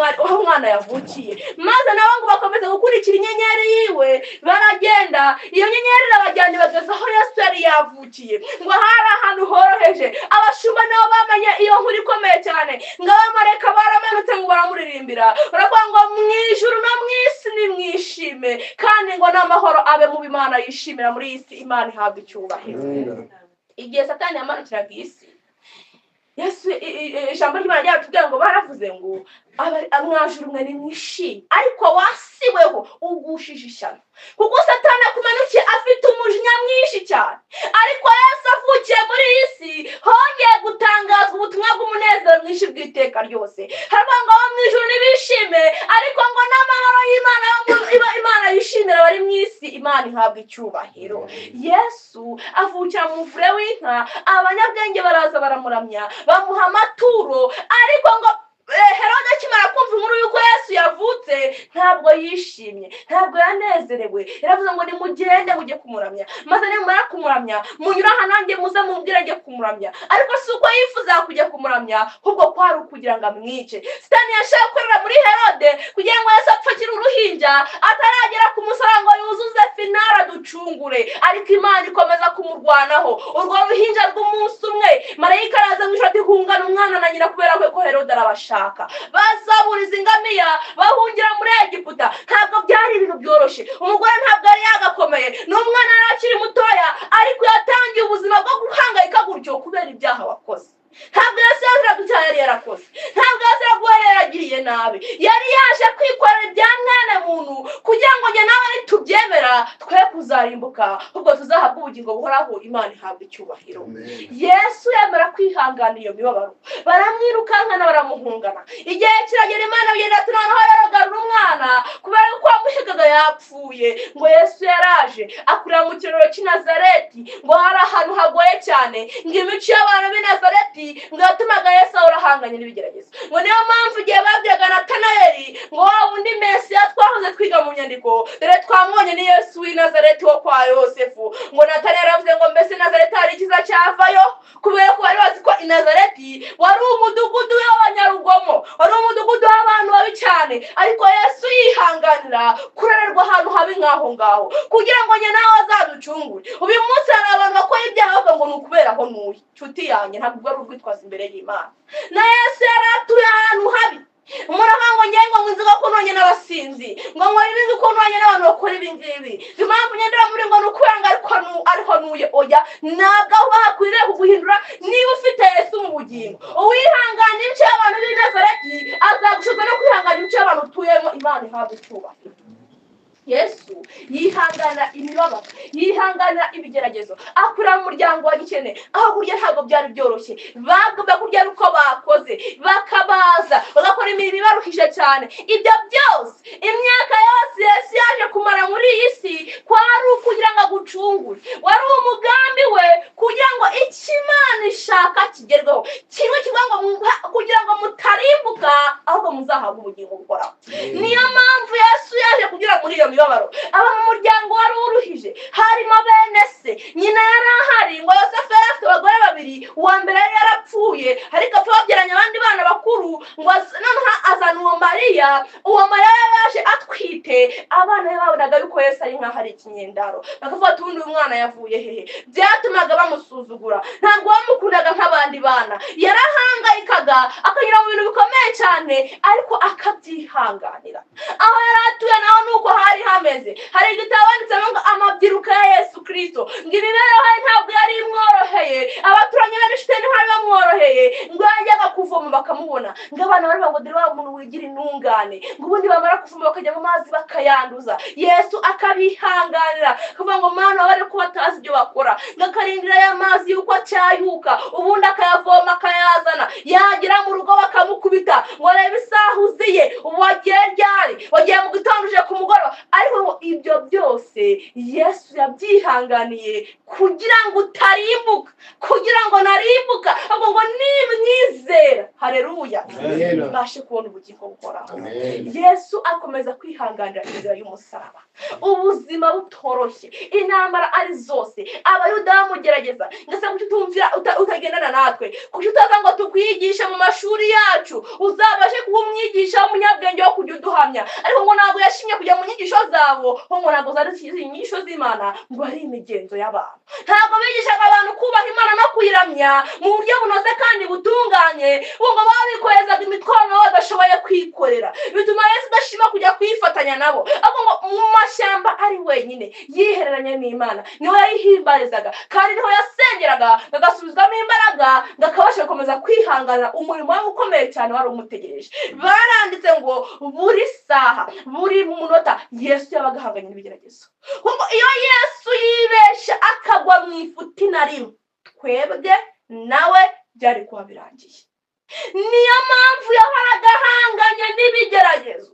umwana yavukiye. Maze nabo ngo bakomeze gukurikira inyenyeri yiwe, baragenda, iyo nyenyeri irabajyana, ibageza aho Yesu yari yavukiye. Ngo hari ahantu horoheje. Abashumba nabo bamenye iyo nkuru ikomeye cyane. Ngo abamarayika baramanutse, ngo baramuririmbira, baravuga ngo: "Mu ijuru no mu isi nimwishime, kandi ngo n'amahoro abe mu Imana yishimira muri iyi si." Imana ihabwa icyubahiro. Igihe Satani yamanukiraga iyi si, Yesu, ijambo ry'Imana ryaratubwira ngo baravuze ngo: "Mwajuru mwe nimwishime, ariko wasiweho ugushije ishyano, kuko Satani akumanukiye afite umujinya mwinshi cyane." Ariko Yesu avukiye muri iyi si, hongeye gutangazwa ubutumwa bw'umunezero mwinshi bw'iteka ryose. Haravuga ngo abo mu ijuru nibishime, ariko ngo n'amahoro y'Imana yo Imana yishimira abari mu isi. Imana ihabwa icyubahiro. Yesu avukira mu muvure w'inka, abanyabwenge baraza baramuramya, bamuha amaturo. Ariko ngo Herode akimara kumva inkuru y'uko Yesu yavutse, ntabwo yishimye, ntabwo yanezerewe. Yaravuze ngo: "Nimugende mujye kumuramya, maze nimumara kumuramya munyure aha, nanjye muze mumbwire njye kumuramya." Ariko si uko yifuzaga kujya kumuramya, ahubwo kwari ukugira ngo amwice. Sitani yashaka gukorera muri Herode kugira ngo Yesu apfe akiri uruhinja, ataragera ku musaraba ngo yuzuze finale aducungure. Ariko Imana ikomeza kumurwanaho. Urwo ruhinja rw'umunsi umwe, marayika araza mu ijoro ati: "Hungana umwana na nyina, kubera ko Herode arabashaka." Bazaburiza ingamiya, bahungira muri Egiputa. Ntabwo byari ibintu byoroshye. Umugore ntabwo yari yagakomeye, n'umwana yari akiri mutoya, ariko yatangiye ubuzima bwo guhangayika gutyo kubera ibyaha wakoze. Ntabwo Yesu yaziraga icyaha yari yarakoze, ntabwo yaziraga uwo yari yaragiriye nabi. Yari yaje kwikorera ibya mwene muntu kugira ngo njye nawe nitubyemera twe kuzarimbuka, ahubwo tuzahabwe ubugingo buhoraho. Imana ihabwa icyubahiro. Yesu yemera kwihangana iyo mibabaro, baramwirukankana, baramuhungana. Igihe kiragera, Imana yenda ati: "Noneho rero garura umwana, kubera ko wamuhigaga yapfuye." Ngo Yesu yaraje akurira mu kiraro cy'i Nazareti. Ngo hari ahantu hagoye cyane. Ngo imico y'abantu b'i Nazareti ngo yatumaga Yesu ahora ahanganye n'ibigeragezo. Ngo niyo mpamvu igihe babwiraga Natanayeli ngo: "Wa wundi Mesiya twahoze twiga mu nyandiko, dore twamubonye, ni Yesu w'i Nazareti wo kwa Yosefu," ngo Natanayeli aravuze ngo: "Mbese Nazareti hari icyiza cyavayo?" Kubera ko bari bazi ko i Nazareti wari umudugudu w'abanyarugomo, wari umudugudu w'abantu babi cyane. Ariko Yesu yihanganira kurererwa ahantu habi nk'aho ngaho kugira ngo njye nawe azaducungure. Uyu munsi hari abantu bakora ibyaha bavuga ngo ni ukubera aho ntuye. Nshuti yanjye, ntabwo ari urwitwazo imbere y'Imana. Na Yesu yari atuye ahantu habi. Umuntu avuga ngo ngewe ngo nzi ko nonye n'abasinzi, ngo nkora ibi nzi ko nonye n'abantu bakora ibi ngibi, impamvu ngendera muri ngo ni ukwanga, ariko ariho nuye. Oya, ntabwo aho hakwiriye kuguhindura niba ufite Yesu mu bugingo. Uwihangana imico y'abantu b'i Nazareti azagushoza no kwihangana imico y'abantu utuyemo. Imana ihabwa icyubahiro. Yesu yihanganira imibabaro, yihanganira ibigeragezo, akurira mu muryango wa gikene, aho kurya ntabwo byari byoroshye. Bagomba kurya ari uko bakoze, bakabaza, bagakora imirimo ibaruhije cyane. Ibyo byose, imyaka yose Yesu yaje kumara muri iyi si, kwari ukugira ngo agucungure. Wari umugambi we kugira ngo icyo Imana ishaka kigerweho, kimwe kivuga ngo kugira ngo mutarimbuka, ahubwo muzahabwe ubugingo buhoraho. Niyo mpamvu Yesu yaje kugira muri iyo mibabaro, aba mu muryango wari uruhije, harimo bene se. Nyina yari ahari. Ngo Yosefu yari afite abagore babiri. Uwa mbere yari yarapfuye, ariko apfa babyaranye abandi bana bakuru. Ngo noneho azana uwo Mariya. Uwo Mariya yari yaje atwite. Abana be babonaga yuko Yesu ari nk'aho ari ikinyendaro, bakavuga ati: "Ubundi uyu mwana yavuye hehe?" Byatumaga bamusuzugura, ntabwo bamukundaga nk'abandi bana. Yarahangayikaga, akanyura mu bintu bikomeye cyane, ariko akabyihanganira. Aho yari atuye naho ni uko hari hameze. Hari igitabo banditsemo ngo "Amabyiruka ya Yesu Kirisito". Ngo imibereho ye ntabwo yari imworoheye, abaturanyi be n'inshuti ntibari bamworoheye. Ngo yajyaga kuvoma bakamubona, ngo abana bari ngo: "Dore wa muntu wigira intungane." Ngo ubundi bamara kuvoma bakajya mu mazi bakayanduza. Yesu akabihanganira, akavuga ngo: "Mana, bari ko batazi ibyo bakora." Ngo akarindira aya mazi yuko acyayuka, ubundi akayavoma akayazana. Yagera mu rugo bakamukubita ngo: "Reba isaha uziye ubu, wagiye ryari? Wagiye mu gitondo, uje ku mugoroba." Ariko ngo ibyo byose Yesu yabyihanganiye kugira ngo utarimbuka, kugira ngo narimbuka, ahubwo ngo nimwizera, hareruya, Amen. mbashe kubona ubugingo buhoraho. Amen. Yesu akomeza kwihanganira inzira y'umusaraba, ubuzima butoroshye, intambara ari zose, Abayuda bamugerageza: "Ndetse kuki utumvira, utagendana natwe? Kuki utaza ngo tukwigishe mu mashuri yacu, uzabashe kuba umwigisha w'umunyabwenge wo kujya uduhamya?" Ariko ngo ntabwo yashimye kujya mu nyigisho zabo, ngo ntabwo zari inyigisho z'Imana, ngo ari imigenzo y'abantu. Ntabwo bigishaga abantu kubaha Imana no kuyiramya mu buryo bunoze kandi butunganye, ngo babikorezaga imitwaro nabo badashoboye kwikorera. Bituma Yesu adashima kujya kwifatanya nabo, ahubwo ngo mu mashyamba ari wenyine, yihereranye n'Imana, niho yayihimbarizaga kandi niho yasengeraga, agasubizwamo imbaraga, ngo akabasha gukomeza kwihangana umurimo we ukomeye cyane wari umutegereje. Baranditse ngo buri saha, buri munota, Yesu yabaga ahanganye n'ibigeragezo. Kuko iyo Yesu yibesha akagwa mu ifuti na rimwe, twebwe nawe byari kuba birangiye. Niyo mpamvu yahoraga ahanganye n'ibigeragezo,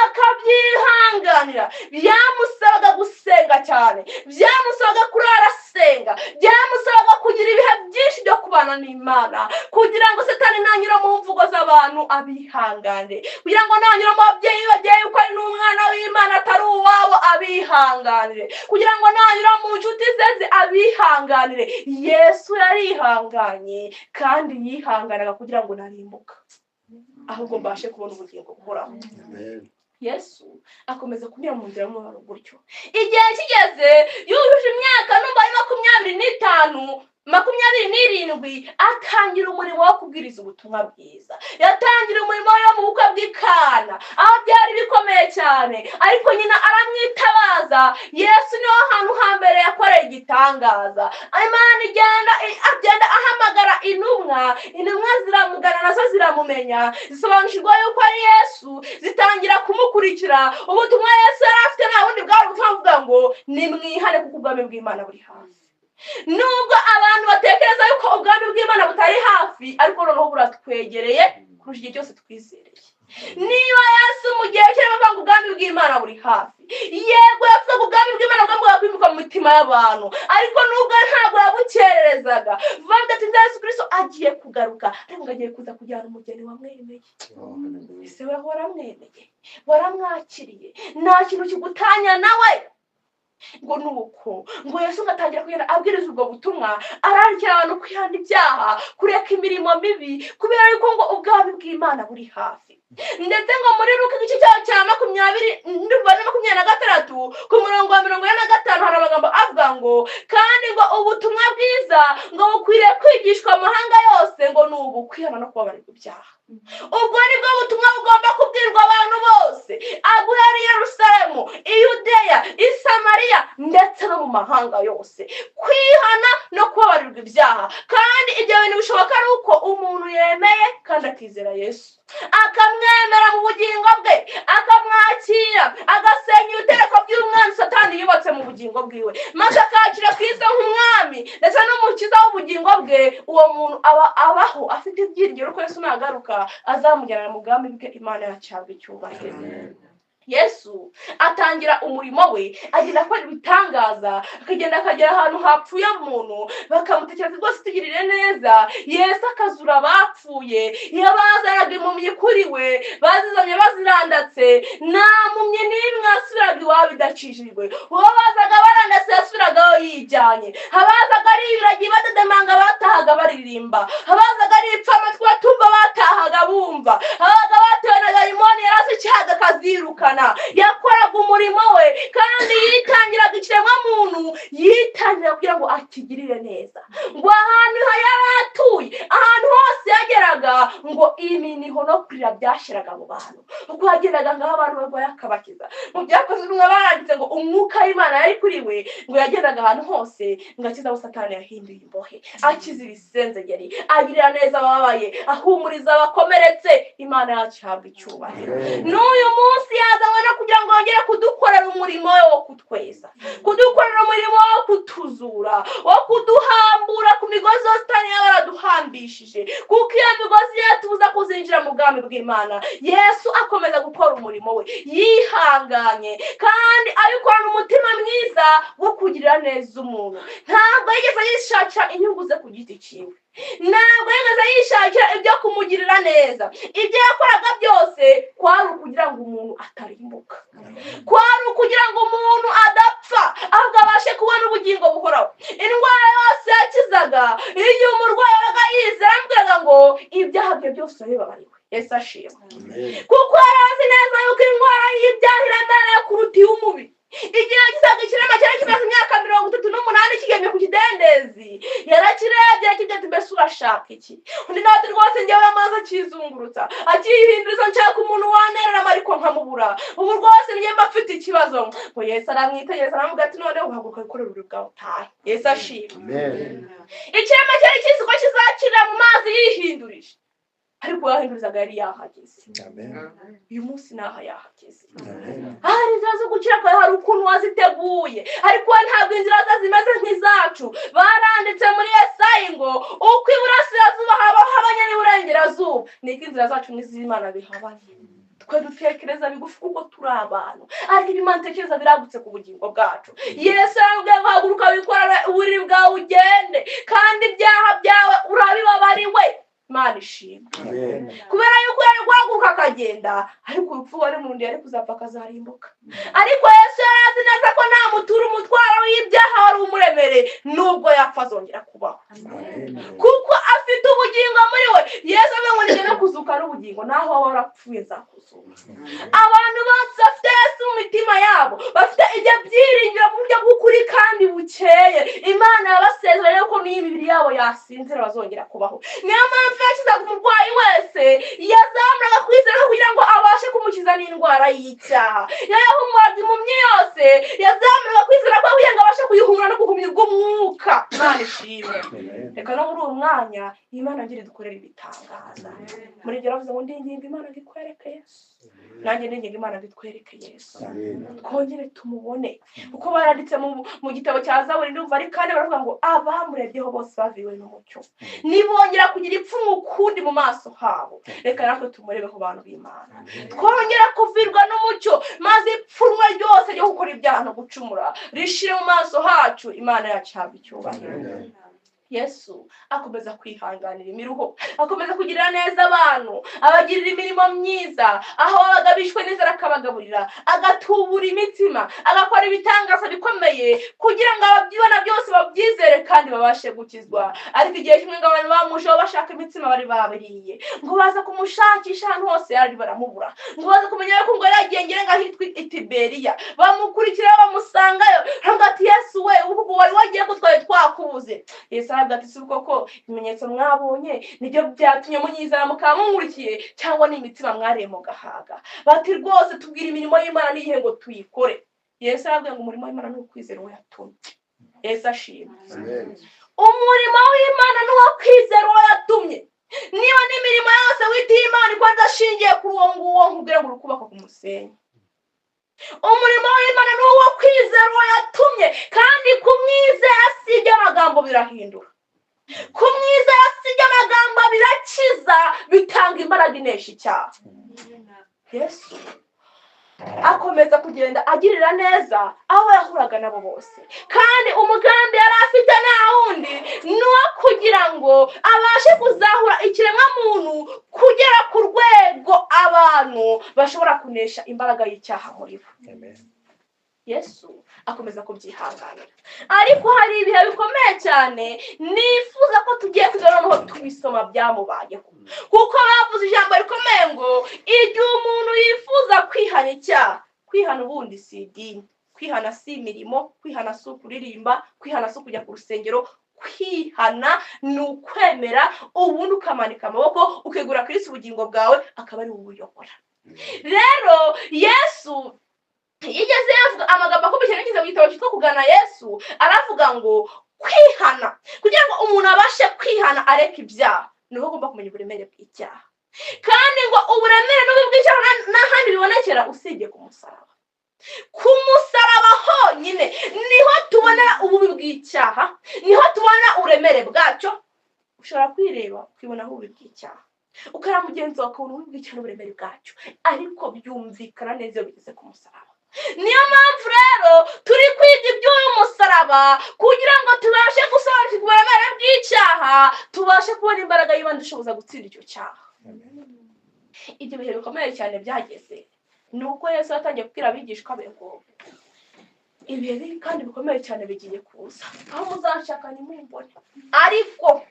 akabyihanganira. Byamusabaga gusenga cyane, byamusabaga kurara asenga, byamusabaga kugira ibihe byinshi byo kubana n'Imana, kugira ngo Satani nanyura mu mvugo z'abantu abihangane, kugira ngo nanyura mu babyeyi bagiye yuko ari n'umwana w'Imana atari uwabo abihanganire, kugira ngo nanyura mu nshuti ze abihanganire. Yesu yarihanganye kandi yihanganaga kugira ngo narimbuka, ahubwo mbashe kubona ubugingo buhoraho. Amen. Yesu akomeza kunyura mu nzira y'umubabaro gutyo. Igihe kigeze yujuje imyaka, numva ari 25, 27, atangira umurimo wo kubwiriza ubutumwa bwiza. Yatangira umurimo we mu bukwe bw'i Kana, aho byari bikomeye cyane, ariko nyina aramwitabaza. Yesu niho hantu hambere yakoreye igitangaza. Imana igenda, agenda ahamagara intumwa, intumwa ziramugana, nazo ziramumenya, zisobanukirwa yuko ari Yesu, zitangira kumukurikira. Ubutumwa Yesu yari afite nta bundi, bwari ubutumwa buvuga ngo: "Nimwihane kuko ubwami bw'Imana buri hafi." Nubwo abantu batekereza yuko ubwami bw'Imana butari hafi, ariko noneho buratwegereye kurusha igihe cyose twizereye. Niba Yesu mu gihe cye bavuga ngo ubwami bw'Imana buri hafi, yego, yavugaga ubwami bw'Imana bwagombaga kwimikwa mu mitima y'abantu, ariko nubwo ntabwo yabukererezaga. Vuba bidatinze Yesu Kirisito agiye kugaruka, ariko ngo agiye kuza kujyana umugeni wamwemeye. Ese we waramwemeye, waramwakiriye? Nta kintu kigutanya nawe. Ngo nuko ngo Yesu agatangira kugenda abwiriza ubwo butumwa, ararikira abantu kwihana ibyaha, kureka imirimo mibi, kubera yuko ngo ubwami bw'Imana buri hafi. Ndetse ngo muri Luka igice cyaho cya 20 ndumva na 26, ku murongo wa 45, hari amagambo avuga ngo kandi ngo ubutumwa bwiza ngo bukwiriye kwigishwa amahanga yose, ngo ni ubu kwihana no kubabarirwa ibyaha. Ubwo ni bwo butumwa bugomba kubwirwa abantu bose, guhera i Yerusalemu, i Yudeya, i Samariya, ndetse no mu mahanga yose, kwihana no kubabarirwa ibyaha. Kandi ibyo bintu bishoboka ari uko umuntu yemeye kandi akizera Yesu, akamwemera mu bugingo bwe, akamwakira, agasenya ibitereko by'umwanzi Satani yubatse mu bugingo bwiwe, maze akakira Kristo nk'umwami ndetse n'umukiza w'ubugingo bwe. Uwo muntu aba abaho afite ibyiringiro ko Yesu nagaruka azamujyana mu bwami bwe. Imana yacu ihabwa icyubahiro. Yesu atangira umurimo we, agenda akora ibitangaza, akagenda akagera ahantu hapfuye umuntu, bakamutekereza rwose tugirire neza. Yesu akazura abapfuye. Iyo bazanaga impumyi kuri we, bazizanye bazirandatse, nta mpumyi n'imwe yasubiraga iwabo idakijijwe. Uwo bazaga barandatse yasubiragaho yijyanye. Abazaga ari ibiragi badedemanga batahaga baririmba. Abazaga ari ibipfamatwi batumva batahaga bumva. Abazaga batewe na dayimoni yarazicyaga akazirukana. Yakoraga umurimo we kandi yitangiraga ikiremwamuntu, yitangira kugira ngo akigirire neza. Ngo ahantu yari atuye, ahantu hose yageraga, ngo iminiho no kurira byashiraga mu bantu. Uko yagendaga ngaho abantu barwaye akabakiza. Mu Byakozwe Intumwa baranditse ngo umwuka w'Imana yari kuri we, ngo yagendaga ahantu hose ngo akize abo Satani yahinduye imbohe, akize ibisenzegeri, agirira neza abababaye, ahumuriza abakomeretse. Imana yacu ihabwa icyubahiro. N'uyu munsi yazanywe no kugira ngo yongere kudukorera umurimo we wo kutweza, kudukorera umurimo wo kutuzura, wo kuduhambura ku migozi yose Satani yaba yaraduhambishije, kuko iyo migozi yatubuza kuzinjira mu bwami bw'Imana. Yesu akomeza gukora umurimo we yihanganye kandi abikorana umutima mwiza wo kugirira neza umuntu. Ntabwo yigeze yishakira inyungu ze ku giti cyiwe, ntabwo yigeze yishakira ibyo kumugirira neza. Ibyo yakoraga byose kwari ukugira ngo umuntu atarimbuka, kwari ukugira ngo umuntu adapfa, ahubwo abashe kubona ubugingo buhoraho. Indwara yose yakizaga, iyo umurwayi yabaga yizera, aramubwiraga ngo ibyaha bye byose urabibabariwe. Yesu ashimwe, kuko yari azi neza yuko indwara y'ibyaha iremereye kuruta iy'umubiri. Igihe yakizaga ikirema cyari kimaze imyaka 38 kigemye ku kidendezi, yarakirebye, yakibye ati: "Mbese urashaka iki?" Undi nawe ati: "Rwose njyewe amazi akizungurutsa, akihinduriza, nshaka umuntu wanereramo ariko nkamubura. Ubu rwose njye mba mfite ikibazo." Ngo Yesu aramwitegereza, aramubwira ati: "Noneho uhaguruka wikorere uburiri bwawe utahe." Yesu ashimwe. Ikirema cyari kizi ko kizakirira mu mazi yihindurije, ariko uwahindurizaga yari yahageze. Uyu munsi naha yahageze. Ahari inzira zo gukira kwawe hari ukuntu waziteguye, ariko we ntabwo inzira ze zimeze nk'izacu. Baranditse muri Esayi ngo uko iburasirazuba haba habanye n'iburengerazuba, niko inzira zacu n'iz'Imana bihabanye. Twe dutekereza bigufi kuko turi abantu, ariko ibyo Imana itekereza biragutse ku bugingo bwacu. Yesu yaramubwiye ngo: "Haguruka wikorere uburiri bwawe ugende, kandi ibyaha byawe urabibabariwe." Imana ishimwe, kubera yuko yari guhaguruka akagenda, ariko urupfu wari mu nda yari kuzapfa akazarimbuka. Ariko Yesu yari azi neza ko namutura umutwaro w'ibyaha wari umuremereye, nubwo yapfa azongera kubaho, kuko afite ubugingo muri we. Yesu avuga ngo: "Nijye no kuzuka n'ubugingo, naho waba warapfuye nzakuzura." Abantu bose bafite Yesu mu mitima yabo, bafite ibyo byiringiro mu buryo bw'ukuri kandi bukeye, Imana yabasezeranye ko n'iyo imibiri yabo yasinzira bazongera kubaho. Niyo mpamvu yakizaga umurwayi wese, yazamuraga kwizera kugira ngo abashe kumukiza n'indwara y'icyaha. Yahumuraga impumyi yose, yazamuraga kwizera kwe kugira ngo abashe kuyihumura no guhumyurwa umwuka. Imana ishimwe. Reka no muri uwo mwanya Imana ngire dukorere ibitangaza. Muri ibyo yaravuze ngo: "Ndinginga Imana ngo ikwereke Yesu." Nanjye ndinginga Imana ngo itwereke Yesu, twongere tumubone. Kuko baranditse mu gitabo cya Zaburi, ndumva ari kandi, baravuga ngo abamurebyeho bose baviwe n'umucyo, nibongera kugira ipfunwe ukundi mu maso habo. Reka natwe tumurebeho, bantu b'Imana, twongera kuvirwa n'umucyo, maze ipfunwe ryose ryo gukora ibyaha no gucumura rishire mu maso hacu. Imana yacu ihabwa icyubahiro. Yesu akomeza kwihanganira imiruho, akomeza kugirira neza abantu, abagirira imirimo myiza, aho babaga bishwe n'inzara akabagaburira, agatubura imitima, agakora ibitangaza bikomeye kugira ngo ababyibona byose babyizere kandi babashe gukizwa. Ariko igihe kimwe ngo abantu bamujeho bashaka imitsima bari babiriye, ngo baza kumushakisha ahantu hose yari baramubura, ngo baza kumenya yuko ngo yari yagiye ngira ngo ahitwa i Tiberiya, bamukurikira bamusangayo, baravuga ati: "Yesu we, ubu wari wagiye ko twari twakubuze?" Yesu aravuga ati: "Si koko ibimenyetso mwabonye nibyo byatumye munyizera mukaba munkurikiye, cyangwa ni imitsima mwariye mugahaga?" Bati: "Rwose tubwira imirimo y'Imana n'iyihe ngo tuyikore?" Yesu arabwira ngo umurimo w'Imana ni ukwizera uwo yatumye. Yesu ashimwe. Amen. Umurimo w'Imana ni uwo kwizera uwo yatumye. Niba n'imirimo yose witiye Imana iko adashingiye kuri uwo nguwo, nkubwira ngo uri kubaka ku musenyi. Umurimo w'Imana ni uwo kwizera uwo yatumye, kandi kumwizera si iby'amagambo, birahindura. Kumwizera si iby'amagambo, birakiza, bitanga imbaraga inesha icyaha. Yesu akomeza kugenda agirira neza abo yahuraga nabo bose, kandi umugambi yari afite nta wundi, ni uwo kugira ngo abashe kuzahura ikiremwamuntu kugera ku rwego abantu bashobora kunesha imbaraga y'icyaha muri bo. Amen. Yesu akomeza kubyihanganira, ariko hari ibihe bikomeye cyane nifuza ko tugiye kujya noneho tubisoma byamubayeho, kuko bavuze ijambo rikomeye ngo igihe umuntu yifuza kwihana icyaha. Kwihana ubundi si idini, kwihana si imirimo, kwihana si ukuririmba, kwihana si ukujya ku rusengero. Kwihana ni ukwemera, ubundi ukamanika amaboko, ukegura Kirisitu ubugingo bwawe, akaba ari wowe uyobora. Rero Yesu yigeze yavuga amagambo akomeye cyane, yigeze mu gitabo cyitwa Kugana Yesu, aravuga ngo kwihana, kugira ngo umuntu abashe kwihana areke ibyaha, ni uko agomba kumenya uburemere bw'icyaha, kandi ngo uburemere n'ububi bw'icyaha n'ahandi bibonekera usibye ku musaraba. Ku musaraba honyine niho tubonera ububi bw'icyaha, niho tubona uburemere bwacyo. Ushobora kwireba ukibonaho ububi bw'icyaha, ukareba mugenzi wawe ukabona ububi bw'icyaha n'uburemere bwacyo, ariko byumvikana neza iyo bigeze ku musaraba. Niyo mpamvu rero turi kwiga iby'uyu musaraba, kugira ngo tubashe gusobanukirwa uburemere bw'icyaha, tubashe kubona imbaraga y'Imana idushoboza gutsinda icyo cyaha. Ibyo bihe bikomeye cyane byageze ni uko Yesu yatangiye kubwira abigishwa be ngo ibihe bibi kandi bikomeye cyane bigiye kuza, aho muzanshaka ntimumbone, ariko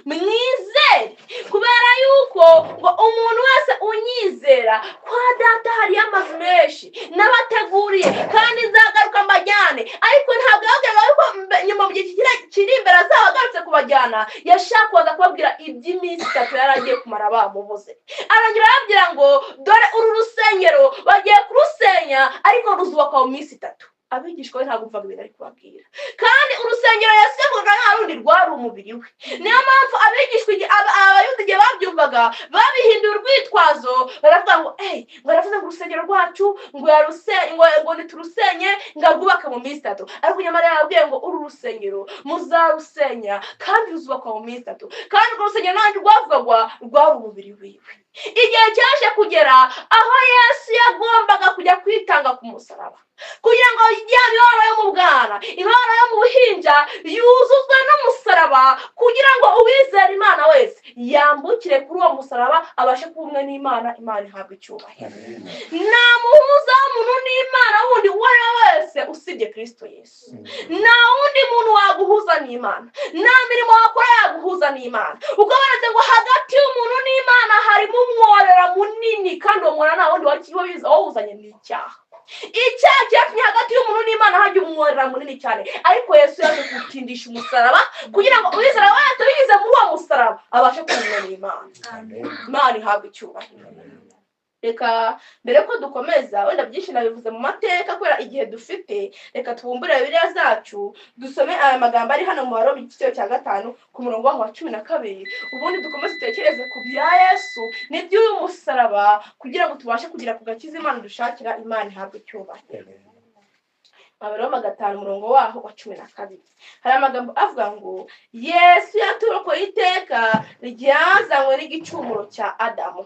mwizere, kubera yuko ngo umuntu wese unyizera, kwa Data hariyo amazu menshi n'abateguriye, kandi nzagaruka mbajyane. Ariko ntabwo yababwiraga yuko nyuma mu gihe kiri imbere azaba agarutse kubajyana. Yashakaga kubabwira iby'iminsi 3 yari agiye kumara bamubuze. Arangira arababwira ngo dore uru rusengero bagiye kurusenya, ariko ruzubakwa mu minsi 3. Abigishwa be ntabwo bumvaga ibintu ari kubabwira, kandi urusengero Yesu yavugaga nta rundi, rwari umubiri we. Niyo mpamvu abigishwa Abayuda igihe babyumvaga babihinduye urwitwazo, baravuga ngo eyi, ngo aravuze ngo urusengero rwacu ngo ngo niturusenye ngo arwubake mu minsi 3, ariko nyamara yarababwiye ngo uru rusengero muzarusenya kandi ruzubakwa mu minsi 3. Kandi urwo rusengero ntabwo rwavugagwa, rwari umubiri wiwe. Igihe cyaje kugera aho Yesu yagombaga kujya kwitanga ku musaraba, kugira ngo ya mibabaro yo mu bwana, imibabaro yo mu buhinja yuzuzwe n'umusaraba, kugira ngo uwizera Imana wese yambukire kuri uwo musaraba, abashe kuba umwe n'Imana. Imana ihabwa icyubahiro. Nta muhuza w'umuntu n'Imana wundi uwo ari we wese usibye Kirisito Yesu. Nta wundi muntu waguhuza n'Imana, nta mirimo wakora yaguhuza n'Imana, kuko baretse ngo hagati y'umuntu n'Imana harimo umworera munini, kandi uwo mworera nta wundi wawuzanye, ni icyaha. Icyaha cyatumye hagati y'umuntu n'Imana hajya umworera munini cyane, ariko Yesu yaje kuwutindisha umusaraba, kugira ngo uwizera wese binyuze muri uwo musaraba abashe kumenya n'Imana. Imana ihabwa icyubahiro. Reka mbere ko dukomeza, wenda byinshi nabivuze mu mateka, kubera igihe dufite, reka tubumbure Bibiliya zacu dusome aya magambo ari hano mu Baroma igice cya 5 ku murongo waho wa 12, ubundi dukomeze dutekereze ku bya Yesu n'iby'uyu musaraba, kugira ngo tubashe kugera ku gakiza Imana dushakira. Imana ihabwe icyubahiro. Abaroma 5 umurongo waho wa 12, hari amagambo avuga ngo Yesu yaturokoye iteka ryazanywe n'igicumuro cya Adamu.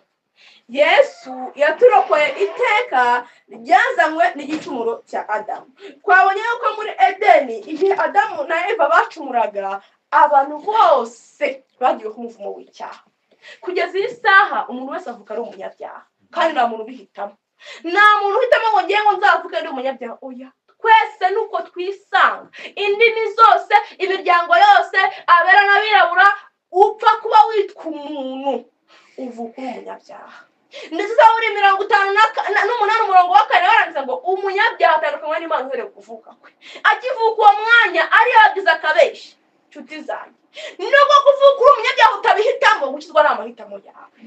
Yesu yaturokoye iteka ryazanywe n'igicumuro cya Adamu. Twabonye yuko muri Edeni, igihe Adamu na Eva bacumuraga, Abantu bose bagiwe umuvumo w'icyaha. Kugeza iyi saha, umuntu wese avuka ari umunyabyaha, kandi nta muntu ubihitamo. Nta muntu uhitamo ngo ngewe ngo nzavuke ndi umunyabyaha. Oya, twese nuko twisanga, indimi zose, imiryango yose, abera n'abirabura, upfa kuba witwa umuntu, uvuka uri umunyabyaha. Ndetse Zaburi 58 umurongo wa 4 baranditse ngo: "Umunyabyaha atandukanywa n'Imana uhereye ku kuvuka kwe." Akivuka uwo mwanya ariyagize akabeshya. Nshuti zanjye, nubwo kuvuka uri umunyabyaha utabihitamo, gukizwa ni amahitamo yawe.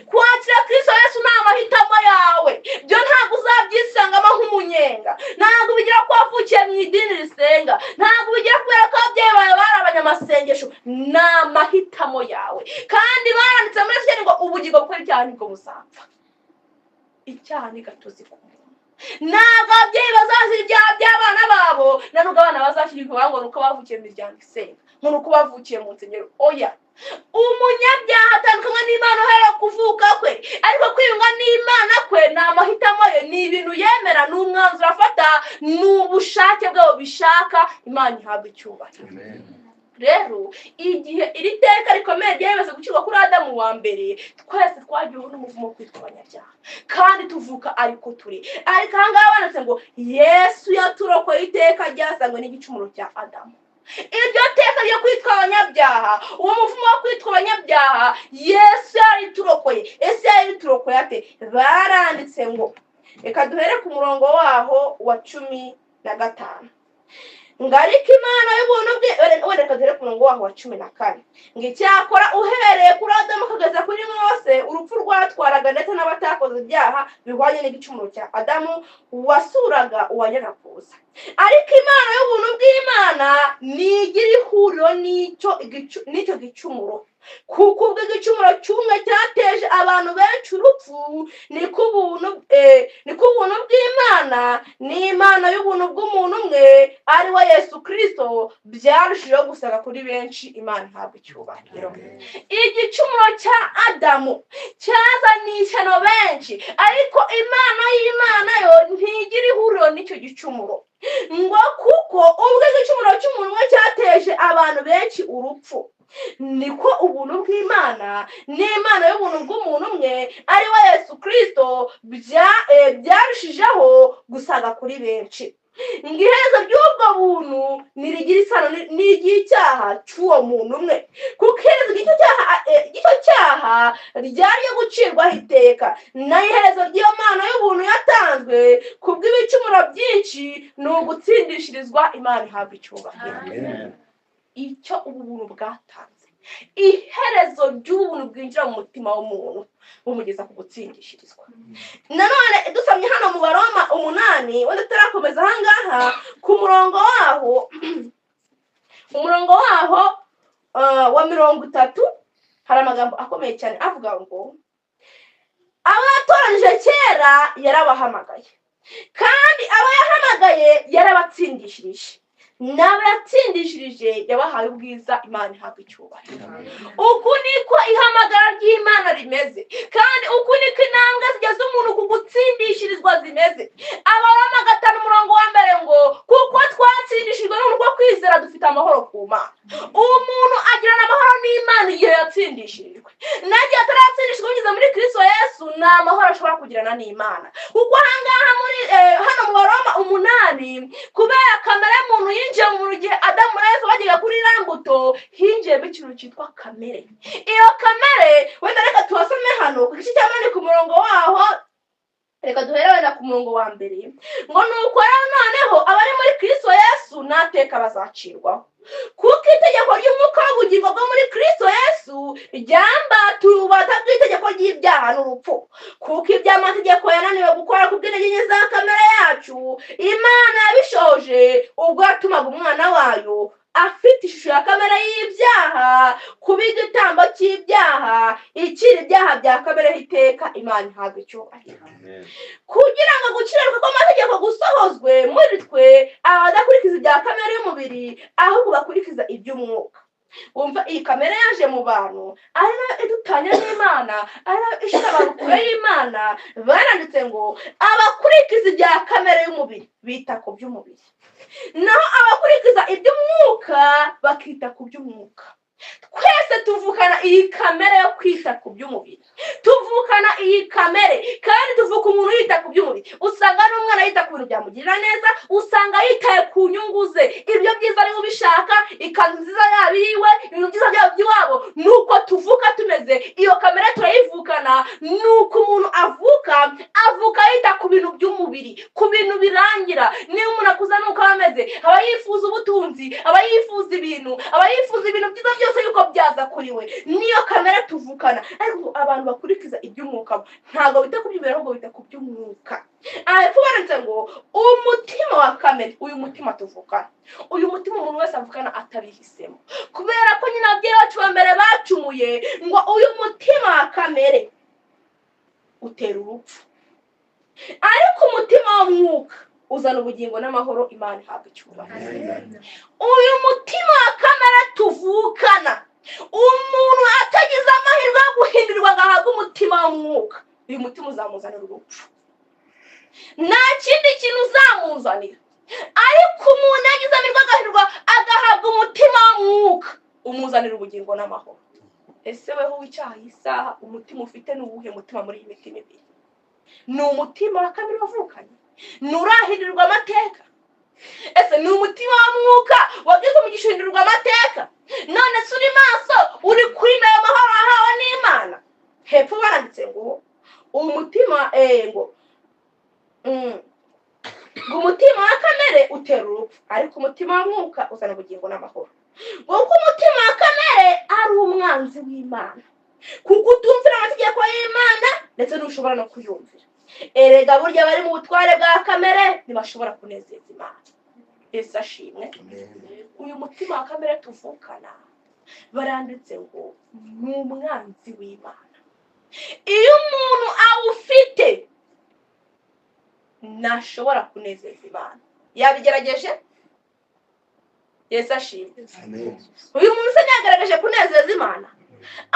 Kwakira Kristo Yesu ni amahitamo yawe. Byo ntabwo uzabyisangamo nk'umunyenga. Ntabwo ubigira ko wavukiye mu idini risenga, ntabwo ubigira kubera ko ababyeyi bawe bari abanyamasengesho. Ni amahitamo yawe. Kandi baranditse muri Ezekiyeli ngo: "Ubugingo bukora icyaha nibwo buzapfa." Icyaha ni gatozi ku muntu. Ntabwo ababyeyi bazazira ibyaha by'abana babo, na nubwo abana bazashyirwa ngo ni uko bavukiye mu miryango isenga, ngo ni uko bavukiye mu nsengero. Oya, umunyabyaha atandukanywa n'Imana uhereye kuvuka kwe, ariko kwiyunga n'Imana kwe ni amahitamo ye, ni ibintu yemera, ni umwanzuro afata, ni ubushake bwe bubishaka. Imana ihabwa icyubahiro. Rero igihe iri teka rikomeye ryemeze gushyirwa kuri Adamu wa mbere, twese twagiweho n'umuvumo wo kwitwa abanyabyaha, kandi tuvuka ariko turi. Ariko aha ngaha banditse ngo Yesu yaturokoye iteka ryazanywe n'igicumuro cya Adamu. Iryo teka ryo kwitwa abanyabyaha, uwo muvumo wo kwitwa abanyabyaha, Yesu yariturokoye. Ese yariturokoye ate? Baranditse ngo, reka duhere ku murongo waho wa 15, ngo: "Ariko Imana y'ubuntu bwe." Wenda reka duhere ku murongo waho wa 14, ngo: "Icyakora uhereye kuri Adamu ukageza kuri Mose, urupfu rwatwaraga ndetse n'abatakoze ibyaha bihwanye n'igicumuro cya Adamu wasuraga uwajyaga kuza. Ariko Imana y'ubuntu bw'Imana ntigira ihuriro n'icyo gicumuro, kuko ubwo igicumuro cy'umwe cyateje abantu benshi urupfu, niko ubuntu bw'Imana n'Imana y'ubuntu bw'umuntu umwe, ari we Yesu Kirisito, byarushijeho gusaga kuri benshi." Imana ihabwa icyubahiro. Igicumuro cya Adamu cyazaniye ishyano benshi, ariko Imana y'Imana yo ntigira ihuriro n'icyo gicumuro, ngo kuko ubwo igicumuro cy'umuntu umwe cyateje abantu benshi urupfu, niko ubuntu bw'Imana n'Imana y'ubuntu bw'umuntu umwe, ari we Yesu Kirisito, byarushijeho gusaga kuri benshi. Ngo iherezo ry'ubwo buntu ntirigira isano n'iry'icyaha cy'uwo muntu umwe, kuko iherezo ry'icyo cyaha ryari ryo gucirwaho iteka, naho iherezo ry'iyo mpano y'ubuntu yatanzwe ku bw'ibicumuro byinshi ni ugutsindishirizwa. Imana ihabwa icyubahiro. Icyo ubu buntu bwatanze, iherezo ry'ubuntu bwinjira mu mutima w'umuntu bumugeza ku gutsindishirizwa. Nanone dusomye hano mu Baroma 8, wenda tutarakomeza ahangaha, ku murongo waho, umurongo waho wa 30, hari amagambo akomeye cyane avuga ngo: "Abo yatoranije kera yarabahamagaye, kandi abo yahamagaye yarabatsindishirije, n'abo yatsindishirije yabahaye ubwiza." Imana ihabwa icyubahiro. Uku niko ihamagara ry'Imana rimeze, kandi uku niko intambwe zigeza umuntu ku gutsindishirizwa zimeze. Abaroma 5 umurongo wa 1 ngo: "Kuko twatsindishijwe n'ubuntu bwo kwizera, dufite amahoro ku Mana." Umuntu agirana amahoro n'Imana igihe yatsindishirijwe. Nagihe ataratsindishijwe binyuze muri Kristo Yesu, ni amahoro ashobora kugirana n'Imana. Kuko ahangaha muri hano mu Baroma 8, kubera kamere y'umuntu yinjiye mu muntu igihe Adamu na Eva bajyaga kuri iriya mbuto, hinjiyemo ikintu cyitwa kamere. Iyo kamere, wenda reka tuhasome hano ku gice cya 8 ku murongo waho, reka duhere wenda ku murongo wa 1, ngo: "Nuko rero noneho abari muri Kristo Yesu nta teka bazacirwaho, kuko itegeko ry'umwuka w'ubugingo bwo muri Kristo Yesu ryambatuye ububata bw'itegeko ry'ibyaha n'urupfu. Kuko iby'amategeko yananiwe gukora ku bw'intege nke za kamere yacu, Imana yabishoje ubwo yatumaga Umwana wayo afite ishusho ya kamere y'ibyaha kuba igitambo cy'ibyaha, ikira ibyaha bya kamere iteka." Imana ihabwa icyubahiro. "Kugira ngo gukiranuka kw'amategeko gusohozwe muri twe, abadakurikiza ibya kamere y'umubiri, ahubwo bakurikiza iby'umwuka." Wumva iyi kamere yaje mu bantu ari nayo idutanya n'Imana, ari nayo ishyira abantu kure y'Imana. Baranditse ngo abakurikiza ibya kamere y'umubiri bita ku by'umubiri, naho abakurikiza iby'umwuka bakita ku by'umwuka. Twese tuvukana iyi kamere yo kwita ku by'umubiri, tuvukana iyi kamere, kandi tuvuka umuntu yita ku by'umubiri. Usanga n'umwana yita ku bintu byamugirira neza, usanga yitaye ku nyungu ze, ibyo byiza ariwe ubishaka, ikanzu nziza yaba iyiwe, ibintu byiza byaba iby'iwabo. Nuko tuvuka tumeze, iyo kamere turayivukana. Nuko umuntu avuka, avuka yita ku bintu by'umubiri, ku bintu birangira. Niba umuntu akuze, nuko aba ameze, aba yifuza ubutunzi, aba yifuza ibintu, aba yifuza ibintu byiza byose yuko byaza kuri we. Niyo kamere tuvukana. Ariko abantu bakurikiza iby'umwuka bo ntabwo bita ku by'umubiri, ahubwo bita ku by'umwuka. Aha hepfo baranditse ngo umutima wa kamere, uyu mutima tuvukana, uyu mutima umuntu wese avukana atabihisemo, kubera ko nyine ababyeyi bacu ba mbere bacumuye, ngo uyu mutima wa kamere utera urupfu, ariko umutima w'umwuka uzana ubugingo n'amahoro. Imana ihabwa icyubahiro. Uyu mutima wa kamere tuvukana, umuntu atagize amahirwe yo guhindurirwa ngo ahabwe umutima w'umwuka, uyu mutima uzamuzanira urupfu, nta kindi kintu uzamuzanira. Ariko umuntu yagize amahirwe agahindurwa agahabwa umutima w'umwuka, umuzanira ubugingo n'amahoro. Ese weho w'icyaha iyi saha, umutima ufite ni uwuhe mutima muri iyi mitima ibiri? Ni umutima wa kamere wavukanye, nturahindurirwa amateka? Ese ni umutima w'umwuka wagize umugisha uhindurirwa amateka? None se uri maso, uri kurinda ayo mahoro wahawe n'Imana? Hepfo baranditse ngo umutima ngo umutima wa kamere utera urupfu, ariko umutima w'umwuka uzana ubugingo n'amahoro. Ngo kuko umutima wa kamere ari umwanzi w'Imana, kuko utumvira amategeko y'Imana, ndetse ntushobora no kuyumvira. Erega burya bari mu butware bwa kamere ntibashobora kunezeza Imana. Ese ashimwe. Uyu mutima wa kamere tuvukana, baranditse ngo ni umwanzi w'Imana. Iyo umuntu awufite ntashobora kunezeza Imana. Yabigerageje. Yesu ashimwe. Uyu muntu se ntiyagaragaje kunezeza Imana?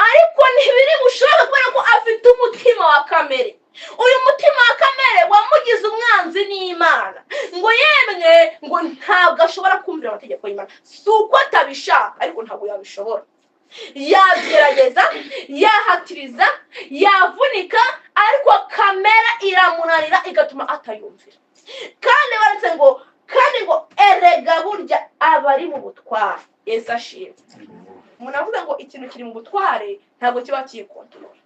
Ariko ntibiri bushoboke kubera ko afite umutima wa kamere. Uyu mutima wa kamere wamugize umwanzi n'Imana. Ngo yemwe, ngo ntabwo ashobora kumvira amategeko y'Imana. Si uko atabishaka, ariko ntabwo yabishobora. Yagerageza, yahatiriza, yavunika, ariko kamere iramunanira, igatuma atayumvira. Kandi baretse ngo kandi ngo erega burya aba ari mu butware. Yesu ashimwe. Umuntu avuga ngo ikintu kiri mu butware, ntabwo kiba kiyikontorora,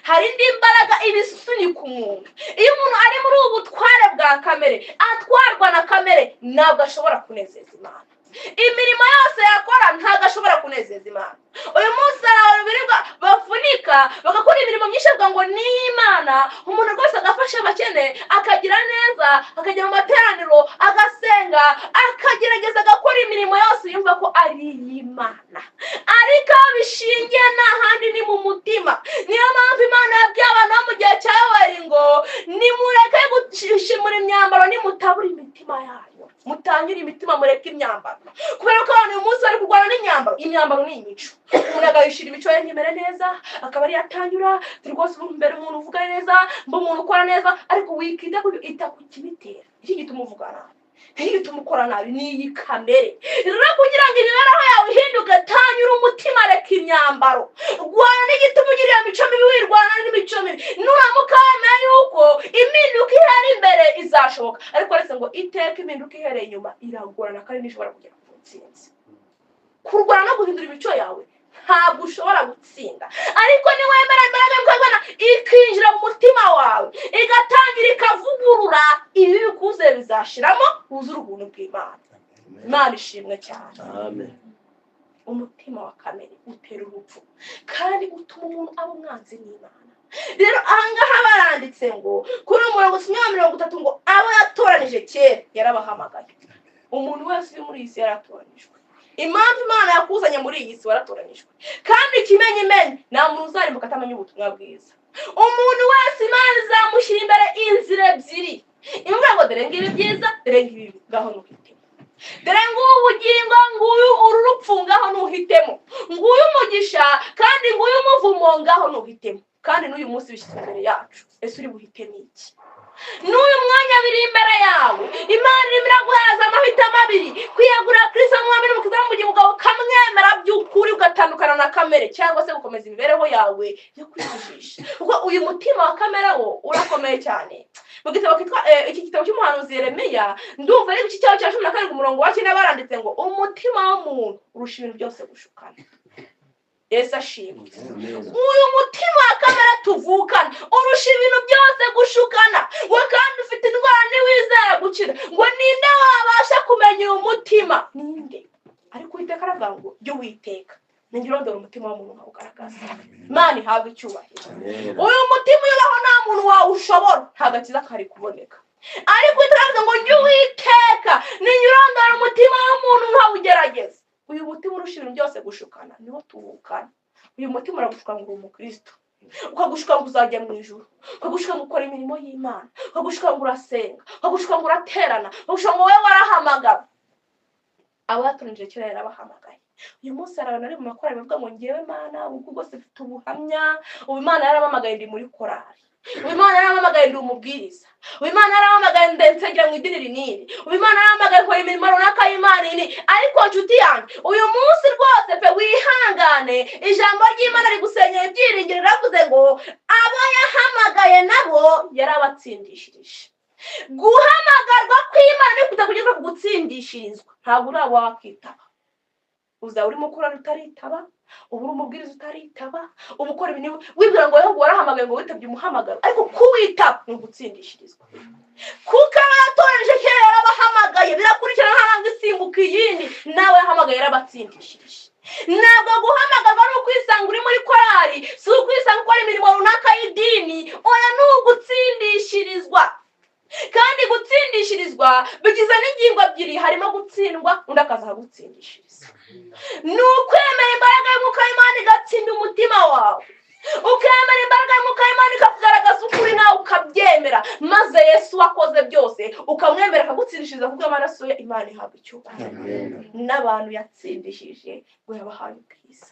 hari indi mbaraga ibisunika umuntu. Iyo umuntu ari muri ubu butware bwa kamere, atwarwa na kamere, ntabwo ashobora kunezeza Imana. Imirimo yose yakora, ntabwo ashobora kunezeza Imana. Uyu munsi hari abantu birirwa bavunika, bagakora imirimo myinshi, avuga ngo ni Imana. Umuntu rwose agafasha abakene, akagira neza, akajya mu materaniro, agasenga, akagerageza agakora imirimo yose yumva ko ari iy'Imana, ariko aho bishingiye nta handi, ni mu mutima. Niyo mpamvu Imana yabwiye abantu bo mu gihe cya Yoweri ngo nimureke gushishimura imyambaro, nimutabura imitima yanyu, mutangire imitima, mureke imyambaro. Kubera ko abantu uyu munsi bari kurwana n'imyambaro. Imyambaro ni imico. Umuntu agahishira imico ye ntimere neza, akaba ariyo atanyura. Turi rwose ubu mbere umuntu uvuga neza, mba umuntu ukora neza, ariko wikita ku ita ku kibitera. Iki gituma uvuga nabi, iki gituma ukora nabi, ni iyi kamere. Rero kugira ngo imibereho yawe ihinduke, tanyura umutima, reka imyambaro. Rwana n'igituma ugira iyo mico mibi. Wirwana n'imico mibi, nuramuka wemeye yuko impinduka ihera imbere, izashoboka. Ariko uretse ngo iteka impinduka ihereye inyuma iragorana, kandi ntishobora kugera ku ntsinzi. Kurwana no guhindura imico yawe, ntabwo ushobora gutsinda. Ariko niwemera imbaraga y'Imana ikinjira mu mutima wawe, igatangira ikavugurura, ibi bikuze bizashiramo, wuzure ubuntu bw'Imana. Imana ishimwe cyane. Amen. Umutima wa kamere utera urupfu, kandi utuma umuntu aba umwanzi n'Imana. Rero ahangaha baranditse ngo kuri uyu murongo kimwe wa 30 ngo abo yatoranije kera yarabahamagaye. Umuntu wese uri muri iyi si yaratoranijwe. Impamvu Imana yakuzanye muri iyi si, waratoranijwe. Kandi ikimenyimenyi, nta muntu uzarimbuka atamenya ubutumwa bwiza. Umuntu wese Imana izamushyira imbere inzira ebyiri, imvuga ngo dore ngibi byiza, dore ngibi bibi, ngaho nuhitemo. Dore ngubu ubugingo, nguyu uru rupfu, ngaho nuhitemo. Nguyu umugisha kandi nguyu umuvumo, ngaho nuhitemo. Kandi n'uyu munsi bishyizwe imbere yacu. Ese uri buhitemo iki? N'uyu mwanya biri imbere yawe. Imana irimo iraguhereza amahitamo abiri: kwiyegurira Kristo nk'Umwami n'Umukiza mu bugingo bwawe, ukamwemera by'ukuri, ugatandukana na kamere, cyangwa se gukomeza imibereho yawe yo kwijijisha, kuko uyu mutima wa kamere wo urakomeye cyane. Mu gitabo kitwa iki gitabo cy'umuhanuzi Yeremiya, ndumva ari igice cyaho cya 17, umurongo wa 9, baranditse ngo: "Umutima w'umuntu urusha ibintu byose gushukana." Yesu ashimwe. Uyu mutima wa kamere tuvukana urusha ibintu byose gushukana, ngo kandi ufite indwara ntiwizera gukira. Ngo ninde wabasha kumenya uyu mutima? Ninde? Ariko Uwiteka aravuga ngo: "Jya Uwiteka ninjye urondora umutima w'umuntu nkawugaragaza." Imana ihabwa icyubahiro. Uyu mutima iyo ubaho nta muntu wawushobora, nta gakiza kari kuboneka. Ariko Uwiteka aravuga ngo: "Jya Uwiteka ninjye urondora umutima w'umuntu nkawugerageza." Uyu mutima urusha ibintu byose gushukana niwo tuvukana. Uyu mutima uragushuka ngo uri umukristo, ukagushuka ngo uzajya mu ijuru, ukagushuka ngo ukora imirimo y'Imana, ukagushuka ngo urasenga, ukagushuka ngo uraterana, ukagushuka ngo wowe warahamagawe. Abo yatoranyije kera yarabahamagaye. Uyu munsi hari abantu bari mu makorali bavuga ngo: "Ngewe Mana, ubu bwose mfite ubuhamya, ubu Imana yarampamagaye, ndi muri korali, ubu Imana yarampamagaye, ndi umubwiriza, ubu Imana yarampamagaye, nsengera mu idini rinini, ubu Imana yarampamagaye, nkora imirimo runaka y'Imana ini." Ariko nshuti yanjye, uyu munsi rwose pe wihangane, ijambo ry'Imana rigusenyera ibyiringiro. Riravuze ngo abo yahamagaye nabo yarabatsindishirije. Guhamagarwa kw'Imana ni kutagugeza ku gutsindishirizwa. Ntabwo uraba wakitaba. Uzaba urimo ukora utaritaba, uba uri umubwiriza utaritaba, uba ukora ibintu wibwira ngo wowe warahamagaye, ngo witabye umuhamagaro. Ariko kuwitaba ni ugutsindishirizwa, kuko abatoranyije kera yarabahamagaye. Birakurikirana, nta ntambwe isimbuka iyindi. Nawe yahamagaye yarabatsindishirije. Ntabwo guhamagarwa ari ukwisanga uri muri korali, si ukwisanga ukora imirimo runaka y'idini. Oya, ni ugutsindishirizwa. Kandi gutsindishirizwa bigize n'ingingo ebyiri: harimo gutsindwa, undi akaza akagutsindishiriza. Ni ukwemera imbaraga y'Umwuka w'Imana igatsinda umutima wawe, ukemera imbaraga y'Umwuka w'Imana ikakugaragaza ukuri, nawe ukabyemera, maze Yesu wakoze byose ukamwemera akagutsindishiriza kubwo amaraso ye. Imana ihabwa icyubahiro. N'abantu yatsindishije ngo yabahaye ubwiza.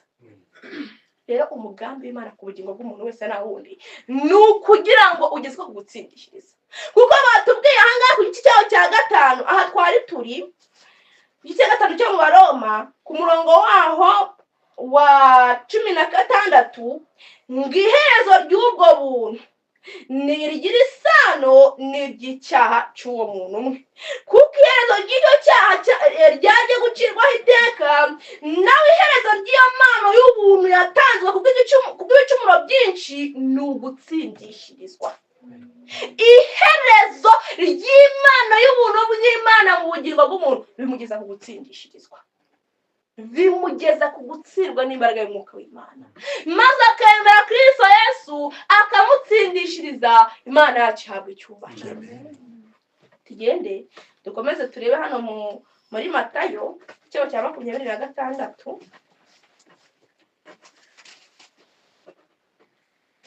Rero umugambi w'Imana ku bugingo bw'umuntu wese nta wundi, ni ukugira ngo ugezwe ku gutsindishiriza, kuko batubwiye ahangaha ku gice cyaho cya 5, aha twari turi ku gice cya 5 cyo mu Baroma, ku murongo waho wa 16, ngo iherezo ry'ubwo buntu ntirigira isano n'iry'icyaha cy'uwo muntu umwe, kuko iherezo ry'icyo cyaha ryaje gucirwaho iteka, nawe iherezo ry'iyo mpano y'ubuntu yatanzwe kubw'ibicumuro byinshi ni ugutsindishirizwa. Iherezo ry'Imana y'ubuntu bw'Imana mu bugingo bw'umuntu bimugeza ku gutsindishirizwa, bimugeza ku gutsindwa n'imbaraga y'Umwuka w'Imana, maze akemera Kristo Yesu akamutsindishiriza. Imana yacu ihabwa icyubahiro. Tugende dukomeze turebe hano muri Matayo icyego cya 26.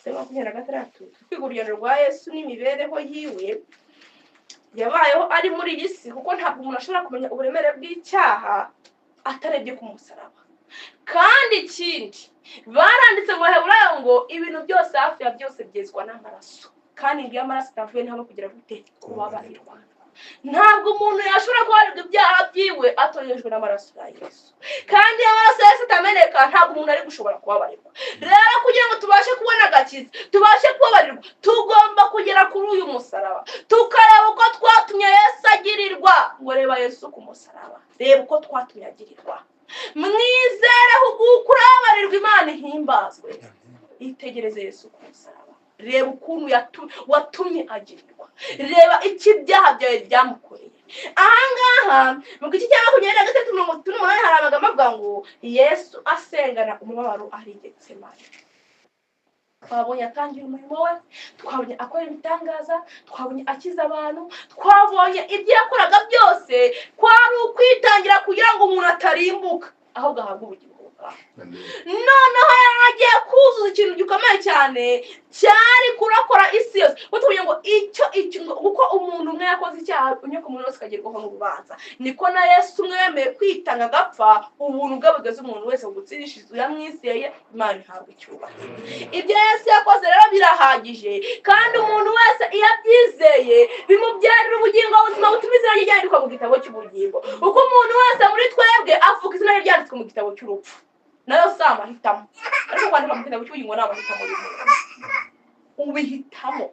26, turi kwiga urugendo rwa Yesu n'imibereho yiwe yabayeho ari muri iyi si, kuko ntabwo umuntu ashobora kumenya uburemere bw'icyaha atarebye ku musaraba. Kandi ikindi, baranditse mu Baheburayo ngo ibintu byose, hafi ya byose, byezwa n'amaraso, kandi ngo iyo amaraso atavuye ntihaba kugira gute? Kubabarirwa. Ntabwo umuntu yashobora kubabarirwa ibyaha byiwe atorejwe n'amaraso ya Yesu, kandi iyo amaraso ya Yesu atameneka ntabwo umuntu ari gushobora kubabarirwa. Rero kugira ngo tubashe kubona agakiza, tubashe kubabarirwa, tugomba kugera kuri uyu musaraba, tukareba uko twatumye Yesu agirirwa. Ngo reba Yesu ku musaraba, reba uko twatumye agirirwa, mwizere kuko urababarirwa. Imana ihimbazwe. Itegereze Yesu ku musaraba, reba ukuntu watumye agirirwa, reba icyo ibyaha byawe byamukoreye. Ahangaha mu gice cya 23, 38, hari amagambo avuga ngo Yesu asengana umubabaro ari i Getsemani. Twabonye atangira umurimo we, twabonye akora ibitangaza, twabonye akiza abantu, twabonye ibyo yakoraga byose kwari ukwitangira kugira ngo umuntu atarimbuka ahubwo ahabwe ubugingo. Kuzuka. Noneho yari agiye kuzuza ikintu gikomeye cyane cyari kurokora isi yose, kuko tuvuye ngo icyo icyo ngo uko umuntu umwe yakoze icyaha, inyoko umuntu wese akagerwaho n'urubanza, niko na Yesu umwe yemeye kwitanga agapfa, ubuntu bwe bugeze umuntu wese gutsindishiriza uyamwizeye. Imana ihabwa icyubahiro. Ibyo Yesu yakoze rero birahagije, kandi umuntu wese iyo abyizeye bimubyarira ubugingo buzima, butuma izina rye ryandikwa mu gitabo cy'ubugingo. Kuko umuntu wese muri twebwe avuga izina rye ryanditswe mu gitabo cy'urupfu, nayo si amahitamo. Ariko kwandika mu gitabo cy'ubugingo ni amahitamo y'umuntu. Ubihitamo,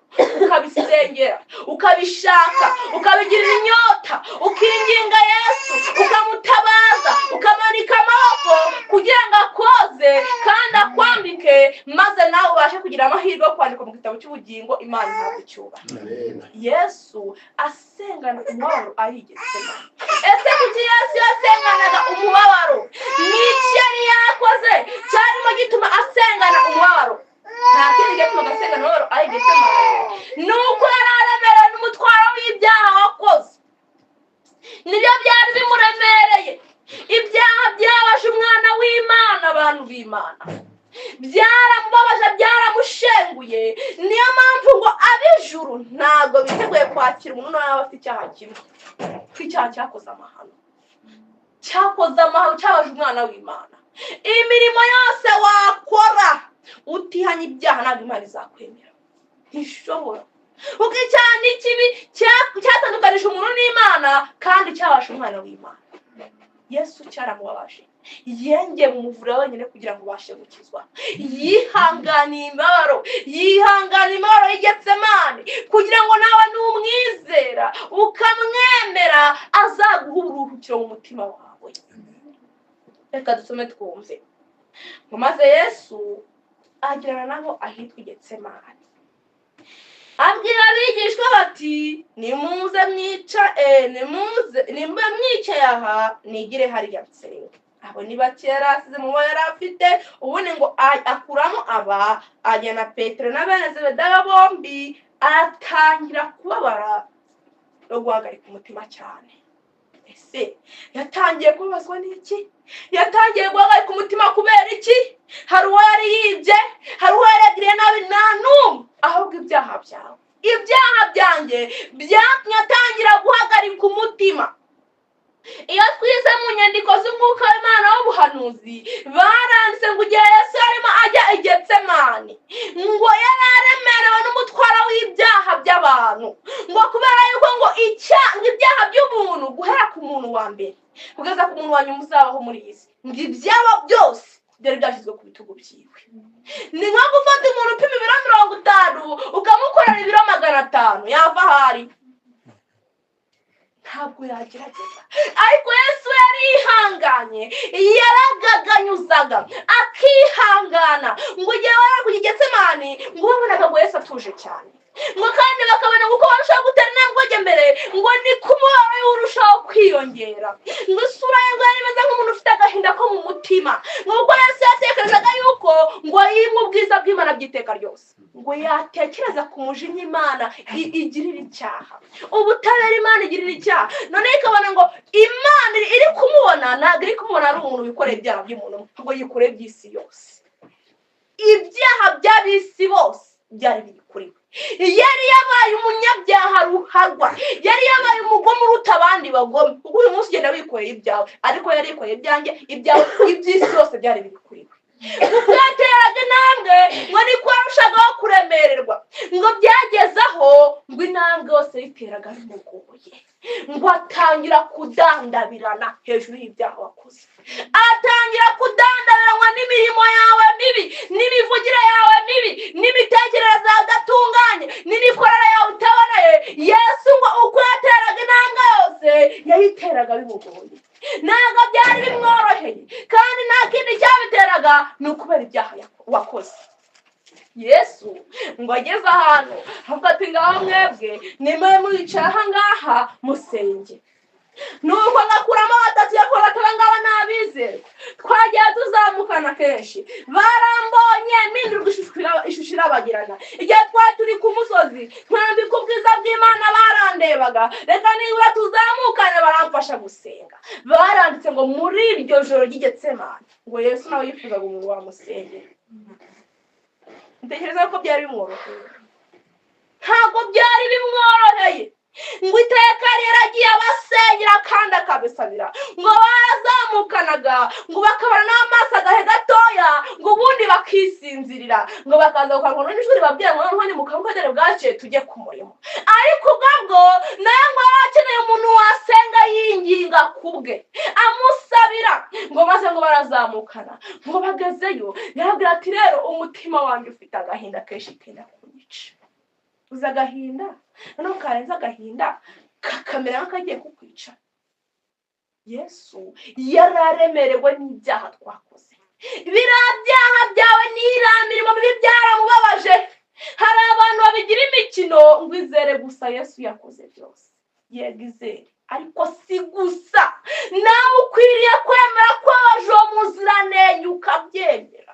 ukabisengera, ukabishaka, ukabigirira inyota, ukinginga Yesu, ukamutabaza, ukamanika amaboko kugira ngo akoze kandi akwambike, maze nawe ubashe kugira amahirwe yo kwandikwa mu gitabo cy'ubugingo. Imana ihabwa icyubahiro. Yesu asengana umubabaro arigetsemo. Ese kuki Yesu yasenganaga umubabaro? Ni iki yari yakoze cyarimo gituma asengana umubabaro? Nta kindi cyatumaga asengana umubabaro arigetsemo, ni uko yari aremerewe n'umutwaro w'ibyaha wakoze. Nibyo byari bimuremereye. Ibyaha byabaje umwana w'Imana, abantu b'Imana, byaramubabaje, byaramushenguye. Niyo mpamvu ngo ab'ijuru ntabwo biteguye kwakira umuntu nawe afite icyaha kimwe, kuko icyaha cyakoze amahano, cyakoze amahano, cyabaje umwana w'Imana. Imirimo yose wakora utihanye ibyaha ntabwo Imana izakwemera, ntishobora, kuko icyaha ni kibi, cyatandukanije umuntu n'Imana kandi cyabasha umwana w'Imana. Yesu cyaramubabaje, yengeye mu muvure wenyine kugira ngo ubashe gukizwa. Yihanganiye imibabaro, yihanganiye imibabaro y'Igetsemani kugira ngo nawe numwizera ukamwemera azaguha uburuhukiro mu mutima wawe. Reka dusome twumve ngo: "Maze Yesu agirana nabo ahitwa Igetsemani, abwira abigishwa bati: 'Nimuze mwica nimuze nimba mwicaye aha, nigire hariya nsenge.' Abo ni bake yari asize mu bo yari afite." Ubundi ngo akuramo aba, ajyana Petero na bene Zebedayo bombi, atangira kubabara no guhagarika umutima cyane. Ese yatangiye kubabazwa n'iki? Yatangiye guhagarika umutima kubera iki? Hari uwo yari yibye? Hari uwo yari yagiriye nabi? Nta n'umwe, ahubwo ibyaha byawe, ibyaha byanjye byatumye atangira guhagarika umutima. Iyo twize mu nyandiko z'umwuka w'Imana w'ubuhanuzi, baranditse ngo igihe Yesu yarimo ajya i Getsemani, ngo yari aremerewe n'umutwaro w'ibyaha by'abantu, ngo kubera yuko ngo ibyaha by'umuntu guhera ku muntu wa mbere kugeza ku muntu wa nyuma uzabaho muri iyi si, ngo ibyaba byose byari byashyizwe ku bitugu byiwe. Ni nko gufata umuntu upima ibiro 50, ukamukorera ibiro 500, yava ahari? Ntabwo yagerageza. Ariko Yesu yari yihanganye, yaragaganyuzaga akihangana. Ngo igihe bari ku Getsemani, ngo babonaga ngo Yesu atuje cyane, ngo kandi bakabona ngo uko barushaho gutera intambwe bajya mbere, ngo ni ko umubabaro we urushaho kwiyongera. Ngo isura ye ngo yari imeze nk'umuntu ufite agahinda ko mu mutima, ngo kuko Yesu yatekerezaga yuko ngo yimwe ubwiza bw'Imana by'iteka ryose, ngo yatekereza ku mujinya Imana igirira icyaha, ubutabera Imana igirira icyaha, noneho ikabona ngo Imana iri kumubona, ntabwo iri kumubona ari umuntu wikoreye ibyaha by'umuntu umwe, ahubwo yikoreye iby'isi yose. Ibyaha by'ab'isi bose byari biri kuri we. Yari yabaye umunyabyaha ruharwa, yari yabaye umugome uruta abandi bagome, kuko uyu munsi ugenda wikoreye ibyawe, ariko yari yikoreye ibyanjye, ibyawe, iby'isi yose byari biri kuri we. Kuko yateraga intambwe, ngo niko yarushagaho kuremererwa. Ngo byageze aho ngo intambwe yose yiteraga bimugoye, ngo atangira kudandabirana hejuru y'ibyaha wakoze, atangira kudandabiranwa n'imirimo yawe mibi, n'imivugire yawe mibi, n'imitekerereze yawe idatunganye, n'imikorere yawe itaboneye. Yesu ngo uko yateraga intambwe yose yayiteraga bimugoye, ntabwo byari bimworoheye, kandi nta kindi cyabiteraga, ni ukubera ibyaha wakoze. Yesu ngo ageze ahantu avuga ati: "Ngaho mwebwe nimwe mwicaye aha ngaha musenge." Nuko ngakuramo batatu, yakora ati: "Aba ngaba ni abizerwa, twagiye tuzamukana kenshi, barambonye mpindurwa ishusho irabagirana. Igihe twari turi ku musozi twambika ubwiza bw'Imana, barandebaga. Reka nibura tuzamukane, baramfasha gusenga." Baranditse ngo muri iryo joro ry'Igetsemane, ngo Yesu nawe yifuzaga umuntu wamusengera. Ntekereza ko byari bimworoheye? Ntabwo byari bimworoheye. Ngo iteka yari yaragiye abasengera kandi akabisabira. Ngo barazamukanaga, ngo bakabona n'amaso agahe gatoya, ngo ubundi bakisinzirira, ngo bakaza gukangurwa n'ijwi ribabwira ngo noneho nimukanguke, dore bwakeye, tujye ku murimo. Ariko ubwo bwo nawe ngo yari akeneye umuntu wasenga yinginga ku bwe, amusabira. Ngo maze ngo barazamukana, ngo bagezeyo yarabwira ati: "Rero umutima wanjye ufite agahinda kenshi kenda kunyica." Uzi agahinda noneho karenze agahinda, kakamera nk'akagiye kukwica? Yesu yari aremerewe n'ibyaha twakoze. Biriya byaha byawe n'iriya mirimo mibi byaramubabaje. Hari abantu babigira imikino, ngo izere gusa, Yesu yakoze byose. Yego, izere, ariko si gusa. Nawe ukwiriye kwemera ko waje uwo muziranenge, ukabyemera,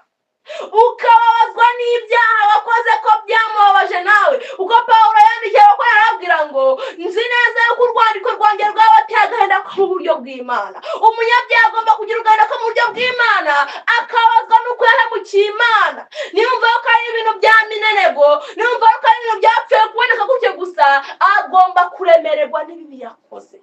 ukababazwa n'ibyaha wakoze, ko byamubabaje nawe. Uko Pawulo yandikiye abakora, arababwira ngo: "Nzi neza yuko urwandiko rwanjye rwabateye agahinda ko mu buryo bw'Imana." Umunyabyaha agomba kugira agahinda ko mu buryo bw'Imana, akabazwa n'uko yahemukiye Imana. Niyumva ko ari ibintu bya minenego, niyumva ko ari ibintu byapfuye kuboneka gutyo gusa, agomba kuremererwa n'ibibi yakoze.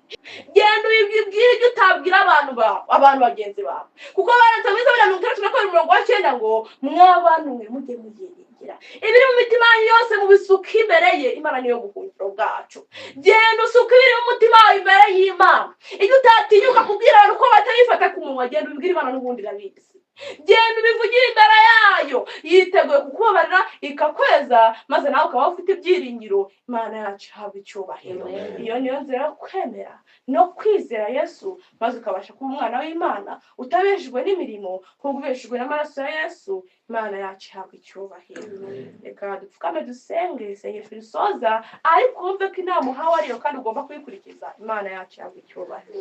Genda ubibwire ibyo utabwira abantu bawe, abantu bagenzi bawe, kuko baranditse muri Zaburi 62 umurongo wa 9 ngo: "Mw'abantu mwe, mujye muyiringira ibiri mu mitima yanyu yose, mubisuke imbere ye. Imana niyo buhungiro bwacu." Genda usuke ibiri mu mutima wawe imbere y'Imana. Iyo utatinyuka kubwira abantu ko batabifata ku munwa, genda ubibwire Imana, n'ubundi irabizi. Genda ubivugire imbere yayo, yiteguye kukubabarira, ikakweza, maze nawe ukaba ufite ibyiringiro. Imana yacu ihabwa icyubahiro. Iyo niyo nzira yo kwemera no kwizera Yesu, maze ukabasha kuba umwana w'Imana, utabeshejwe n'imirimo, ahubwo ubeshejwe n'amaraso ya Yesu. Imana yacu ihabwa icyubahiro. Reka dupfukame dusenge isengesho risoza, ariko wumve ko inama uhawe ariyo kandi ugomba kuyikurikiza. Imana yacu ihabwa icyubahiro.